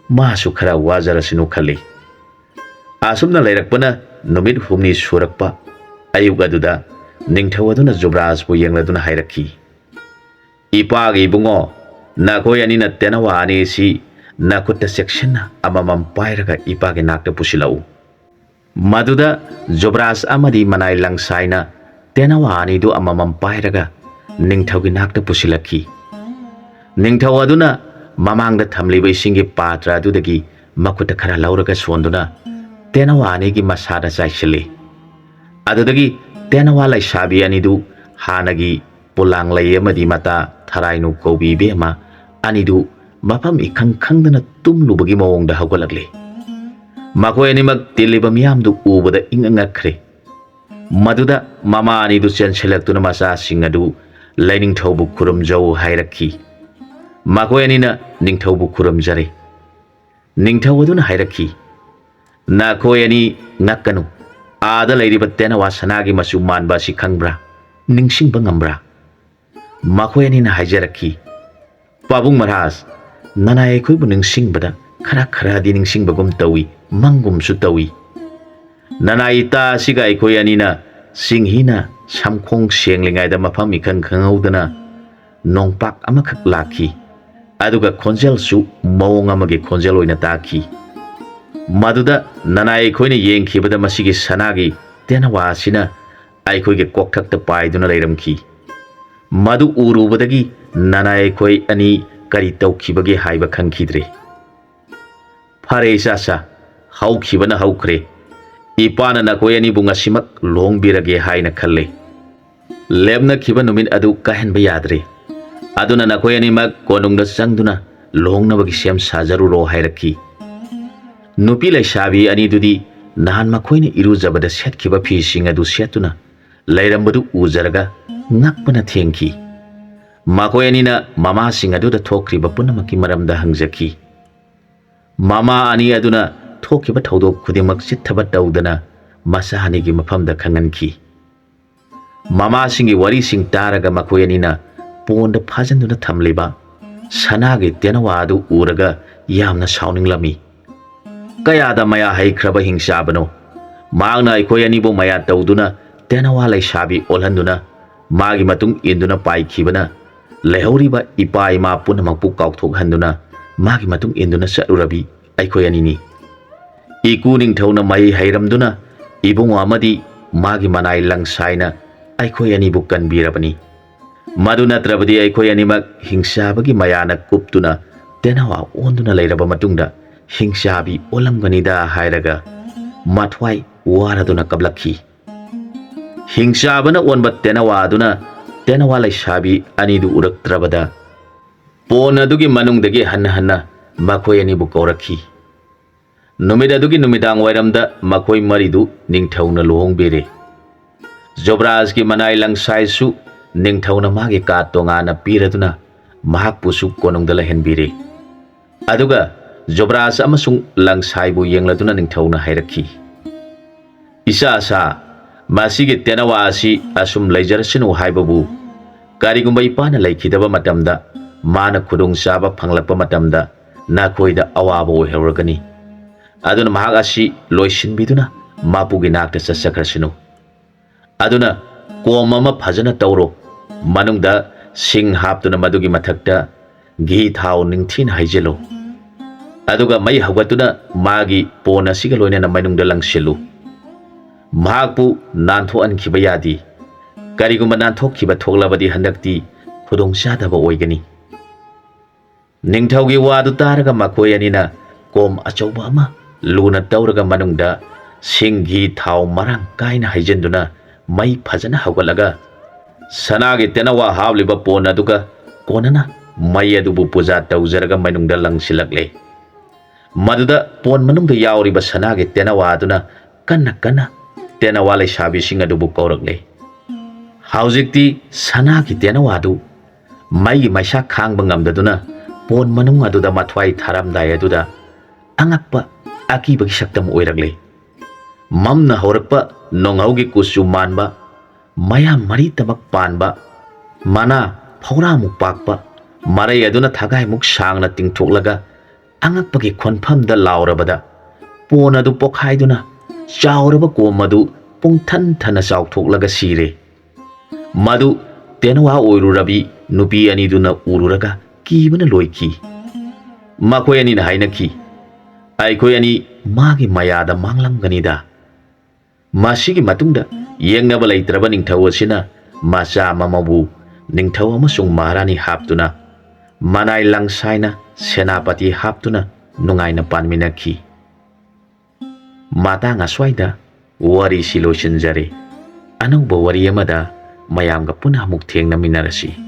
ꯃꯥꯁꯨ ꯈꯔ ꯋꯥꯖꯔꯁꯅꯨ ꯈꯜꯂꯤ꯫ ꯑꯁꯨꯝꯅ ꯂꯩꯔꯛꯄꯅ ꯅꯨꯃꯤꯠ ꯍꯨꯝꯅꯤ ꯁꯨꯔꯛꯄ꯫ ꯑꯌꯨꯛ ꯑꯗꯨꯗ ꯅꯤꯡꯊꯧ ꯑꯗꯨꯅ ꯖꯨꯕ꯭ꯔꯥꯖꯄꯨ ꯌꯦꯡꯂꯗꯨꯅ ꯍꯥꯏꯔꯛꯈꯤ, "ꯏꯄꯥꯒꯤ ꯏꯕꯨꯡꯉꯣ, ꯅꯈꯣꯏ ꯑꯅꯤꯅ ꯇꯦꯅꯋꯥ ꯑꯅꯤ ꯑꯁꯤ ꯅꯈꯨꯠꯇ ꯆꯦꯛꯁꯤꯟꯅ ꯑꯃꯃꯝ ꯄꯥꯏꯔꯒ ꯏꯄꯥꯒꯤ ꯅꯥꯛꯇ ꯄꯨꯁꯤꯜꯂꯛꯎ꯫" ꯃꯗꯨꯗ ꯖꯨꯕ꯭ꯔꯥꯖ ꯑꯃꯗꯤ ꯃꯅꯥꯏ ꯂꯪꯁꯥꯏꯅ ꯇꯦꯅꯋꯥ ꯑꯅꯤꯗꯨ ꯑꯃꯃꯝ ꯄꯥꯏꯔꯒ ꯅꯤꯡꯊꯧꯒꯤ ꯅꯥꯛꯇ ꯄꯨꯁꯤꯜꯂꯛꯈꯤ꯫ ꯅꯤꯡꯊꯧ ꯑꯗꯨꯅ ꯃꯃꯥꯡꯗ ꯊꯝꯂꯤꯕ ꯏꯁꯤꯡꯒꯤ ꯄꯥꯇ꯭ꯔ ꯑꯗꯨꯗꯒꯤ ꯃꯈꯨꯠꯇ ꯈꯔ ꯂꯧꯔꯒ ꯁꯣꯟꯗꯨꯅ, ꯇꯦꯅꯋꯥ ꯑꯅꯤꯒꯤ ꯃꯁꯥꯗ ꯆꯥꯏꯁꯤꯜꯂꯤ꯫ ꯑꯗꯨꯗꯒꯤ ꯇꯦꯅꯋꯥ ꯂꯩꯁꯥꯕꯤ ꯑꯅꯤꯗꯨ ꯍꯥꯟꯅꯒꯤ ꯄꯣꯂꯥꯡꯂꯩ ꯑꯃꯗꯤ ꯃꯇꯥ ꯊꯔꯥꯏꯅꯨ ꯀꯧꯕꯤ ꯏꯕꯦꯝꯃ ꯑꯅꯤꯗꯨ ꯃꯐꯝ ꯏꯈꯪ ꯈꯪꯗꯅ ꯇꯨꯝꯂꯨꯕꯒꯤ ꯃꯑꯣꯡꯗ ꯍꯧꯒꯠꯂꯛꯂꯤ꯫ ꯃꯈꯣꯏ ꯑꯅꯤꯃꯛ ꯇꯤꯜꯂꯤꯕ ꯃꯤꯌꯥꯝꯗꯨ ꯎꯕꯗ ꯏꯪꯉꯛ ꯉꯛꯈ꯭ꯔꯦ꯫ ꯃꯗꯨꯗ ꯃꯃꯥ ꯑꯅꯤꯗꯨ ꯆꯦꯟꯁꯤꯜꯂꯛꯇꯨꯅ ꯃꯆꯥꯁꯤꯡ ꯑꯗꯨ ꯂꯩꯅꯤꯡꯊꯧꯕꯨ ꯈꯨꯔꯨꯝꯖꯧ ꯍꯥꯏꯔꯛꯈꯤ꯫ ꯃꯈꯣꯏ ꯑꯅꯤꯅ ꯅꯤꯡꯊꯧꯕꯨ ꯈꯨꯔꯨꯝꯖꯔꯦ꯫ ꯅꯤꯡꯊꯧ ꯑꯗꯨꯅ ꯍꯥꯏꯔꯛꯈꯤ, "ꯅꯈꯣꯏ ꯑꯅꯤ ꯉꯛꯀꯅꯨ꯫ ꯑꯥꯗ ꯂꯩꯔꯤꯕ ꯇꯦꯅꯋꯥ ꯁꯅꯥꯒꯤ ꯃꯆꯨ ꯃꯥꯟꯕ ꯑꯁꯤ ꯈꯪꯕ꯭ꯔꯥ? ꯅꯤꯡꯁꯤꯡꯕ ꯉꯝꯕ꯭ꯔꯥ?" ꯃꯈꯣꯏ ꯑꯅꯤꯅ ꯍꯥꯏꯖꯔꯛꯈꯤ, "ꯄꯥꯕꯨꯡ ꯃꯍꯥꯔꯥꯖ, ꯅꯅꯥꯏ ꯑꯩꯈꯣꯏꯕꯨ ꯅꯤꯡꯁꯤꯡꯕꯗ ꯈꯔ ꯈꯔꯗꯤ ꯅꯤꯡꯁꯤꯡꯕꯒꯨꯝ ꯇꯧꯏ, ꯃꯪꯒꯨꯝꯁꯨ ꯇꯧꯏ꯫ ꯅꯅꯥꯏ ꯏꯇꯥ ꯑꯁꯤꯒ ꯑꯩꯈꯣꯏ ꯑꯅꯤꯅ ꯆꯤꯡꯍꯤꯅ ꯁꯝꯈꯣꯡ ꯁꯦꯡꯂꯤꯉꯩꯗ ꯃꯐꯝ ꯏꯈꯪ ꯈꯪꯍꯧꯗꯅ ꯅꯣꯡꯄꯥꯛ ꯑꯃꯈꯛ ꯂꯥꯛꯈꯤ꯫ ꯑꯗꯨꯒ ꯈꯣꯟꯖꯦꯜꯁꯨ ꯃꯑꯣꯡ ꯑꯃꯒꯤ ꯈꯣꯟꯖꯦꯜ ꯑꯣꯏꯅ ꯇꯥꯈꯤ꯫ ꯃꯗꯨꯗ ꯅꯅꯥꯏ ꯑꯩꯈꯣꯏꯅ ꯌꯦꯡꯈꯤꯕꯗ ꯃꯁꯤꯒꯤ ꯁꯅꯥꯒꯤ ꯇꯦꯅꯋꯥ ꯑꯁꯤꯅ ꯑꯩꯈꯣꯏꯒꯤ ꯀꯣꯛꯊꯛꯇ ꯄꯥꯏꯗꯨꯅ ꯂꯩꯔꯝꯈꯤ꯫ ꯃꯗꯨ ꯎꯔꯨꯕꯗꯒꯤ ꯅꯅꯥꯏ ꯑꯩꯈꯣꯏ ꯑꯅꯤ ꯀꯔꯤ ꯇꯧꯈꯤꯕꯒꯦ ꯍꯥꯏꯕ ꯈꯪꯈꯤꯗ꯭ꯔꯦ꯫ ꯐꯔꯦ ꯏꯆꯥꯁꯥ, ꯍꯧꯈꯤꯕꯅ ꯍꯧꯈ꯭ꯔꯦ꯫ ꯏꯄꯥꯅ ꯅꯈꯣꯏ ꯑꯅꯤꯕꯨ ꯉꯁꯤꯃꯛ ꯂꯨꯍꯣꯡꯕꯤꯔꯒꯦ ꯍꯥꯏꯅ ꯈꯜꯂꯦ꯫ ꯂꯦꯞꯅꯈꯤꯕ ꯅꯨꯃꯤꯠ ꯑꯗꯨ ꯀꯥꯏꯍꯟꯕ ꯌꯥꯗ꯭ꯔꯦ꯫ ꯑꯗꯨꯅ ꯅꯈꯣꯏ ꯑꯅꯤꯃꯛ ꯀꯣꯅꯨꯡꯗ ꯆꯪꯗꯨꯅ ꯂꯨꯍꯣꯡꯅꯕꯒꯤ ꯁꯦꯝ ꯁꯥꯖꯔꯨꯔꯣ" ꯍꯥꯏꯔꯛꯈꯤ꯫ ꯅꯨꯄꯤ ꯂꯩꯁꯥꯕꯤ ꯑꯅꯤꯗꯨꯗꯤ ꯅꯍꯥꯟ ꯃꯈꯣꯏꯅ ꯏꯔꯨꯖꯕꯗ ꯁꯦꯠꯈꯤꯕ ꯐꯤꯁꯤꯡ ꯑꯗꯨ ꯁꯦꯠꯇꯨꯅ ꯂꯩꯔꯝꯕꯗꯨ ꯎꯖꯔꯒ ꯉꯛꯄꯅ ꯊꯦꯡꯈꯤ꯫ ꯃꯈꯣꯏ ꯑꯅꯤꯅ ꯃꯃꯥꯁꯤꯡ ꯑꯗꯨꯗ ꯊꯣꯛꯈ꯭ꯔꯤꯕ ꯄꯨꯝꯅꯃꯛꯀꯤ ꯃꯔꯝꯗ ꯍꯪꯖꯈꯤ꯫ ꯃꯃꯥ ꯑꯅꯤ ꯑꯗꯨꯅ ꯊꯣꯛꯈꯤꯕ ꯊꯧꯗꯣꯛ ꯈꯨꯗꯤꯡꯃꯛ ꯆꯤꯠꯊꯕ ꯇꯧꯗꯅ ꯃꯆꯥ ꯑꯅꯤꯒꯤ ꯃꯐꯝꯗ ꯈꯪꯍꯟꯈꯤ꯫ ꯃꯃꯥꯁꯤꯡꯒꯤ ꯋꯥꯔꯤꯁꯤꯡ ꯇꯥꯔꯒ ꯃꯈꯣꯏ ꯑꯅꯤꯅ ꯄꯣꯟꯗ ꯐꯥꯖꯤꯟꯗꯨꯅ ꯊꯝꯂꯤꯕ ꯁꯅꯥꯒꯤ ꯇꯦꯅꯋꯥ ꯑꯗꯨ ꯎꯔꯒ ꯌꯥꯝꯅ ꯁꯥꯎꯅꯤꯡꯂꯝꯃꯤ꯫ "ꯀꯌꯥꯗ ꯃꯌꯥ ꯍꯩꯈ꯭ꯔꯕ ꯍꯤꯡꯆꯥꯕꯅꯣ! ꯃꯍꯥꯛꯅ ꯑꯩꯈꯣꯏ ꯑꯅꯤꯕꯨ ꯃꯌꯥ ꯇꯧꯗꯨꯅ ꯇꯦꯅꯋꯥ ꯂꯩꯁꯥꯕꯤ ꯑꯣꯜꯍꯟꯗꯨꯅ ꯃꯥꯒꯤ ꯃꯇꯨꯡ ꯏꯟꯗꯨꯅ ꯄꯥꯏꯈꯤꯕꯅ ꯂꯩꯍꯧꯔꯤꯕ ꯏꯄꯥ ꯏꯃꯥ ꯄꯨꯝꯅꯃꯛꯄꯨ ꯀꯥꯎꯊꯣꯛꯍꯟꯗꯨꯅ ꯃꯥꯒꯤ ꯃꯇꯨꯡ ꯏꯟꯗꯨꯅ ꯆꯠꯂꯨꯔꯕꯤ ꯑꯩꯈꯣꯏ ꯑꯅꯤꯅꯤ꯫ ꯏꯀꯨ ꯅꯤꯡꯊꯧꯅ ꯃꯍꯩ ꯍꯩꯔꯝꯗꯨꯅ ꯏꯕꯨꯡꯉꯣ ꯑꯃꯗꯤ ꯃꯥꯒꯤ ꯃꯅꯥꯏ ꯂꯪꯁꯥꯏꯅ ꯑꯩꯈꯣꯏ ꯑꯅꯤꯕꯨ ꯀꯟꯕꯤꯔꯕꯅꯤ꯫ ꯃꯗꯨ ꯅꯠꯇ꯭ꯔꯕꯗꯤ ꯑꯩꯈꯣꯏ ꯑꯅꯤꯃꯛ ꯍꯤꯡꯆꯥꯕꯒꯤ ꯃꯌꯥꯅ ꯀꯨꯞꯇꯨꯅ ꯇꯦꯅꯋꯥ ꯑꯣꯟꯗꯨꯅ ꯂꯩꯔꯕ ꯃꯇꯨꯡꯗ ꯍꯤꯡꯆꯥꯕꯤ ꯑꯣꯜꯂꯝꯒꯅꯤꯗ" ꯍꯥꯏꯔꯒ ꯃꯊ꯭ꯋꯥꯏ ꯋꯥꯔꯗꯨꯅ ꯀꯞꯂꯛꯈꯤ꯫ ꯍꯤꯡꯆꯥꯕꯅ ꯑꯣꯟꯕ ꯇꯦꯅꯋꯥ ꯑꯗꯨꯅ ꯇꯦꯅꯋꯥ ꯂꯩꯁꯥꯕꯤ ꯑꯅꯤꯗꯨ ꯎꯔꯛꯇ꯭ꯔꯕꯗ, ꯄꯣꯟ ꯑꯗꯨꯒꯤ ꯃꯅꯨꯡꯗꯒꯤ ꯍꯟꯅ ꯍꯟꯅ ꯃꯈꯣꯏ ꯑꯅꯤꯕꯨ ꯀꯧꯔꯛꯈꯤ꯫ ꯅꯨꯃꯤꯠ ꯑꯗꯨꯒꯤ ꯅꯨꯃꯤꯗꯥꯡ ꯋꯥꯏꯔꯝꯗ ꯃꯈꯣꯏ ꯃꯔꯤꯗꯨ ꯅꯤꯡꯊꯧꯅ ꯂꯨꯍꯣꯡꯕꯤꯔꯦ꯫ ꯖꯨꯕꯔꯥꯖꯀꯤ ꯃꯅꯥꯏ ꯂꯪꯁꯥꯏꯁꯨ ꯅꯤꯡꯊꯧꯅ ꯃꯥꯒꯤ ꯀꯥ ꯇꯣꯉꯥꯟꯅ ꯄꯤꯔꯗꯨꯅ ꯃꯍꯥꯛꯄꯨꯁꯨ ꯀꯣꯅꯨꯡꯗ ꯂꯩꯍꯟꯕꯤꯔꯦ꯫ ꯑꯗꯨꯒ ꯖꯨꯕꯔꯥꯖ ꯑꯃꯁꯨꯡ ꯂꯪꯁꯥꯏꯕꯨ ꯌꯦꯡꯂꯗꯨꯅ ꯅꯤꯡꯊꯧꯅ ꯍꯥꯏꯔꯛꯈꯤ, "ꯏꯆꯥ ꯁꯥ, ꯃꯁꯤꯒꯤ ꯇꯦꯅꯋꯥ ꯑꯁꯤ ꯑꯁꯨꯝ ꯂꯩꯖꯔꯁꯅꯨ ꯍꯥꯏꯕꯕꯨ, ꯀꯔꯤꯒꯨꯝꯕ ꯏꯄꯥꯅ ꯂꯩꯈꯤꯗꯕ ꯃꯇꯝꯗ ꯃꯥꯅ ꯈꯨꯗꯣꯡꯆꯥꯕ ꯐꯪꯂꯛꯄ ꯃꯇꯝꯗ ꯅꯈꯣꯏꯗ ꯑꯋꯥꯕ ꯑꯣꯏꯍꯧꯔꯒꯅꯤ꯫ ꯑꯗꯨꯅ ꯃꯍꯥꯛ ꯑꯁꯤ ꯂꯣꯏꯁꯤꯟꯕꯤꯗꯨꯅ ꯃꯄꯨꯒꯤ ꯅꯥꯛꯇ ꯆꯠꯆꯈ꯭ꯔꯁꯅꯨ꯫ ꯑꯗꯨꯅ ꯀꯣꯝ ꯑꯃ ꯐꯖꯅ ꯇꯧꯔꯣ꯫ ꯃꯅꯨꯡꯗ ꯁꯤꯡ ꯍꯥꯞꯇꯨꯅ ꯃꯗꯨꯒꯤ ꯃꯊꯛꯇ ꯘꯤ ꯊꯥꯎ ꯅꯤꯡꯊꯤꯅ ꯍꯩꯖꯤꯜꯂꯨ꯫ ꯑꯗꯨꯒ ꯃꯩ ꯍꯧꯒꯠꯇꯨꯅ ꯃꯥꯒꯤ ꯄꯣꯟ ꯑꯁꯤꯒ ꯂꯣꯏꯅꯅ ꯃꯅꯨꯡꯗ ꯂꯪꯁꯤꯜꯂꯨ꯫ ꯃꯍꯥꯛꯄꯨ ꯅꯥꯟꯊꯣꯛꯍꯟꯈꯤꯕ ꯌꯥꯗꯦ꯫ ꯀꯔꯤꯒꯨꯝꯕ ꯅꯥꯟꯊꯣꯛꯈꯤꯕ ꯊꯣꯛꯂꯕꯗꯤ ꯍꯟꯗꯛꯇꯤ ꯈꯨꯗꯣꯡꯆꯥꯗꯕ ꯑꯣꯏꯒꯅꯤ꯫" ꯅꯤꯡꯊꯧꯒꯤ ꯋꯥꯗꯨ ꯇꯥꯔꯒ ꯃꯈꯣꯏ ꯑꯅꯤꯅ ꯀꯣꯝ ꯑꯆꯧꯕ ꯑꯃ ꯂꯨꯅ ꯇꯧꯔꯒ ꯃꯅꯨꯡꯗ ꯁꯤꯡ ꯘꯤ ꯊꯥꯎ ꯃꯔꯥꯡ ꯀꯥꯏꯅ ꯍꯩꯖꯤꯟꯗꯨꯅ ꯃꯩ ꯐꯖꯅ ꯍꯧꯒꯠꯂꯒ ꯁꯅꯥꯒꯤ ꯇꯦꯅꯋꯥ ꯍꯥꯞꯂꯤꯕ ꯄꯣꯟ ꯑꯗꯨꯒ ꯀꯣꯟꯅꯅ ꯃꯩ ꯑꯗꯨꯕꯨ ꯄꯨꯖꯥ ꯇꯧꯖꯔꯒ ꯃꯅꯨꯡꯗ ꯂꯪꯁꯤꯜꯂꯛꯂꯦ꯫ ꯃꯗꯨꯗ ꯄꯣꯟ ꯃꯅꯨꯡꯗ ꯌꯥꯎꯔꯤꯕ ꯁꯅꯥꯒꯤ ꯇꯦꯅꯋꯥ ꯑꯗꯨꯅ ꯀꯟꯅ ꯀꯟꯅ ꯇꯦꯅꯋꯥ ꯂꯩꯁꯥꯕꯤꯁꯤꯡ ꯑꯗꯨꯕꯨ ꯀꯧꯔꯛꯂꯦ꯫ ꯍꯧꯖꯤꯛꯇꯤ ꯁꯅꯥꯒꯤ ꯇꯦꯅꯋꯥꯗꯨ ꯃꯩꯒꯤ ꯃꯩꯁꯥ ꯈꯥꯡꯕ ꯉꯝꯗꯗꯨꯅ ꯄꯣꯟ ꯃꯅꯨꯡ ꯑꯗꯨꯗ ꯃꯊ꯭ꯋꯥꯏ ꯊꯥꯔꯝꯗꯥꯏ ꯑꯗꯨꯗ ꯑꯉꯛꯄ ꯑꯀꯤꯕꯒꯤ ꯁꯛꯇꯝ ꯑꯣꯏꯔꯛꯂꯦ꯫ ꯃꯝꯅ ꯍꯧꯔꯛꯄ ꯅꯣꯡꯍꯧꯒꯤ ꯀꯨꯆꯨ ꯃꯥꯟꯕ, ꯃꯌꯥ ꯃꯔꯤ ꯇꯃꯛ ꯄꯥꯟꯕ, ꯃꯅꯥ ꯐꯧꯔꯥꯃꯨꯛ ꯄꯥꯛꯄ, ꯃꯔꯩ ꯑꯗꯨꯅ ꯊꯒꯥꯏꯃꯨꯛ ꯁꯥꯡꯅ ꯇꯤꯡꯊꯣꯛꯂꯒ ꯑꯉꯛꯄꯒꯤ ꯈꯣꯟꯐꯝꯗ ꯂꯥꯎꯔꯕꯗ ꯄꯣꯟ ꯑꯗꯨ ꯄꯣꯈꯥꯏꯗꯨꯅ ꯆꯥꯎꯔꯕ ꯀꯣꯝ ꯑꯗꯨ ꯄꯨꯡꯊꯟ ꯊꯟꯅ ꯆꯥꯎꯊꯣꯛꯂꯒ ꯁꯤꯔꯦ꯫ ꯃꯗꯨ ꯇꯦꯅꯋꯥ ꯑꯣꯏꯔꯨꯔꯕꯤ ꯅꯨꯄꯤ ꯑꯅꯤꯗꯨꯅ ꯎꯔꯨꯔꯒ ꯀꯤꯕꯅ ꯂꯣꯏꯈꯤ꯫ ꯃꯈꯣꯏ ꯑꯅꯤꯅ ꯍꯥꯏꯅꯈꯤ, "ꯑꯩꯈꯣꯏ ꯑꯅꯤ ꯃꯥꯒꯤ ꯃꯌꯥꯗ ꯃꯥꯡꯂꯝꯒꯅꯤꯗ꯫" ꯃꯁꯤꯒꯤ ꯃꯇꯨꯡꯗ ꯌꯦꯡꯅꯕ ꯂꯩꯇ꯭ꯔꯕ ꯅꯤꯡꯊꯧ ꯑꯁꯤꯅ ꯃꯆꯥ ꯑꯃꯕꯨ ꯅꯤꯡꯊꯧ ꯑꯃꯁꯨꯡ ꯃꯍꯥꯔꯥꯅꯤ ꯍꯥꯞꯇꯨꯅ, ꯃꯅꯥꯏ ꯂꯪꯁꯥꯏꯅ ꯁꯦꯅꯥꯄꯇꯤ ꯍꯥꯞꯇꯨꯅ ꯅꯨꯡꯉꯥꯏꯅ ꯄꯥꯟꯃꯤꯟꯅꯈꯤ꯫ ꯃꯇꯥꯡ ꯑꯁ꯭ꯋꯥꯏꯗ ꯋꯥꯔꯤꯁꯤ ꯂꯣꯏꯁꯤꯟꯖꯔꯦ꯫ ꯑꯅꯧꯕ ꯋꯥꯔꯤ ꯑꯃꯗ ꯃꯌꯥꯝꯒ ꯄꯨꯟꯅ ꯑꯃꯨꯛ ꯊꯦꯡꯅꯃꯤꯟꯅꯔꯁꯤ꯫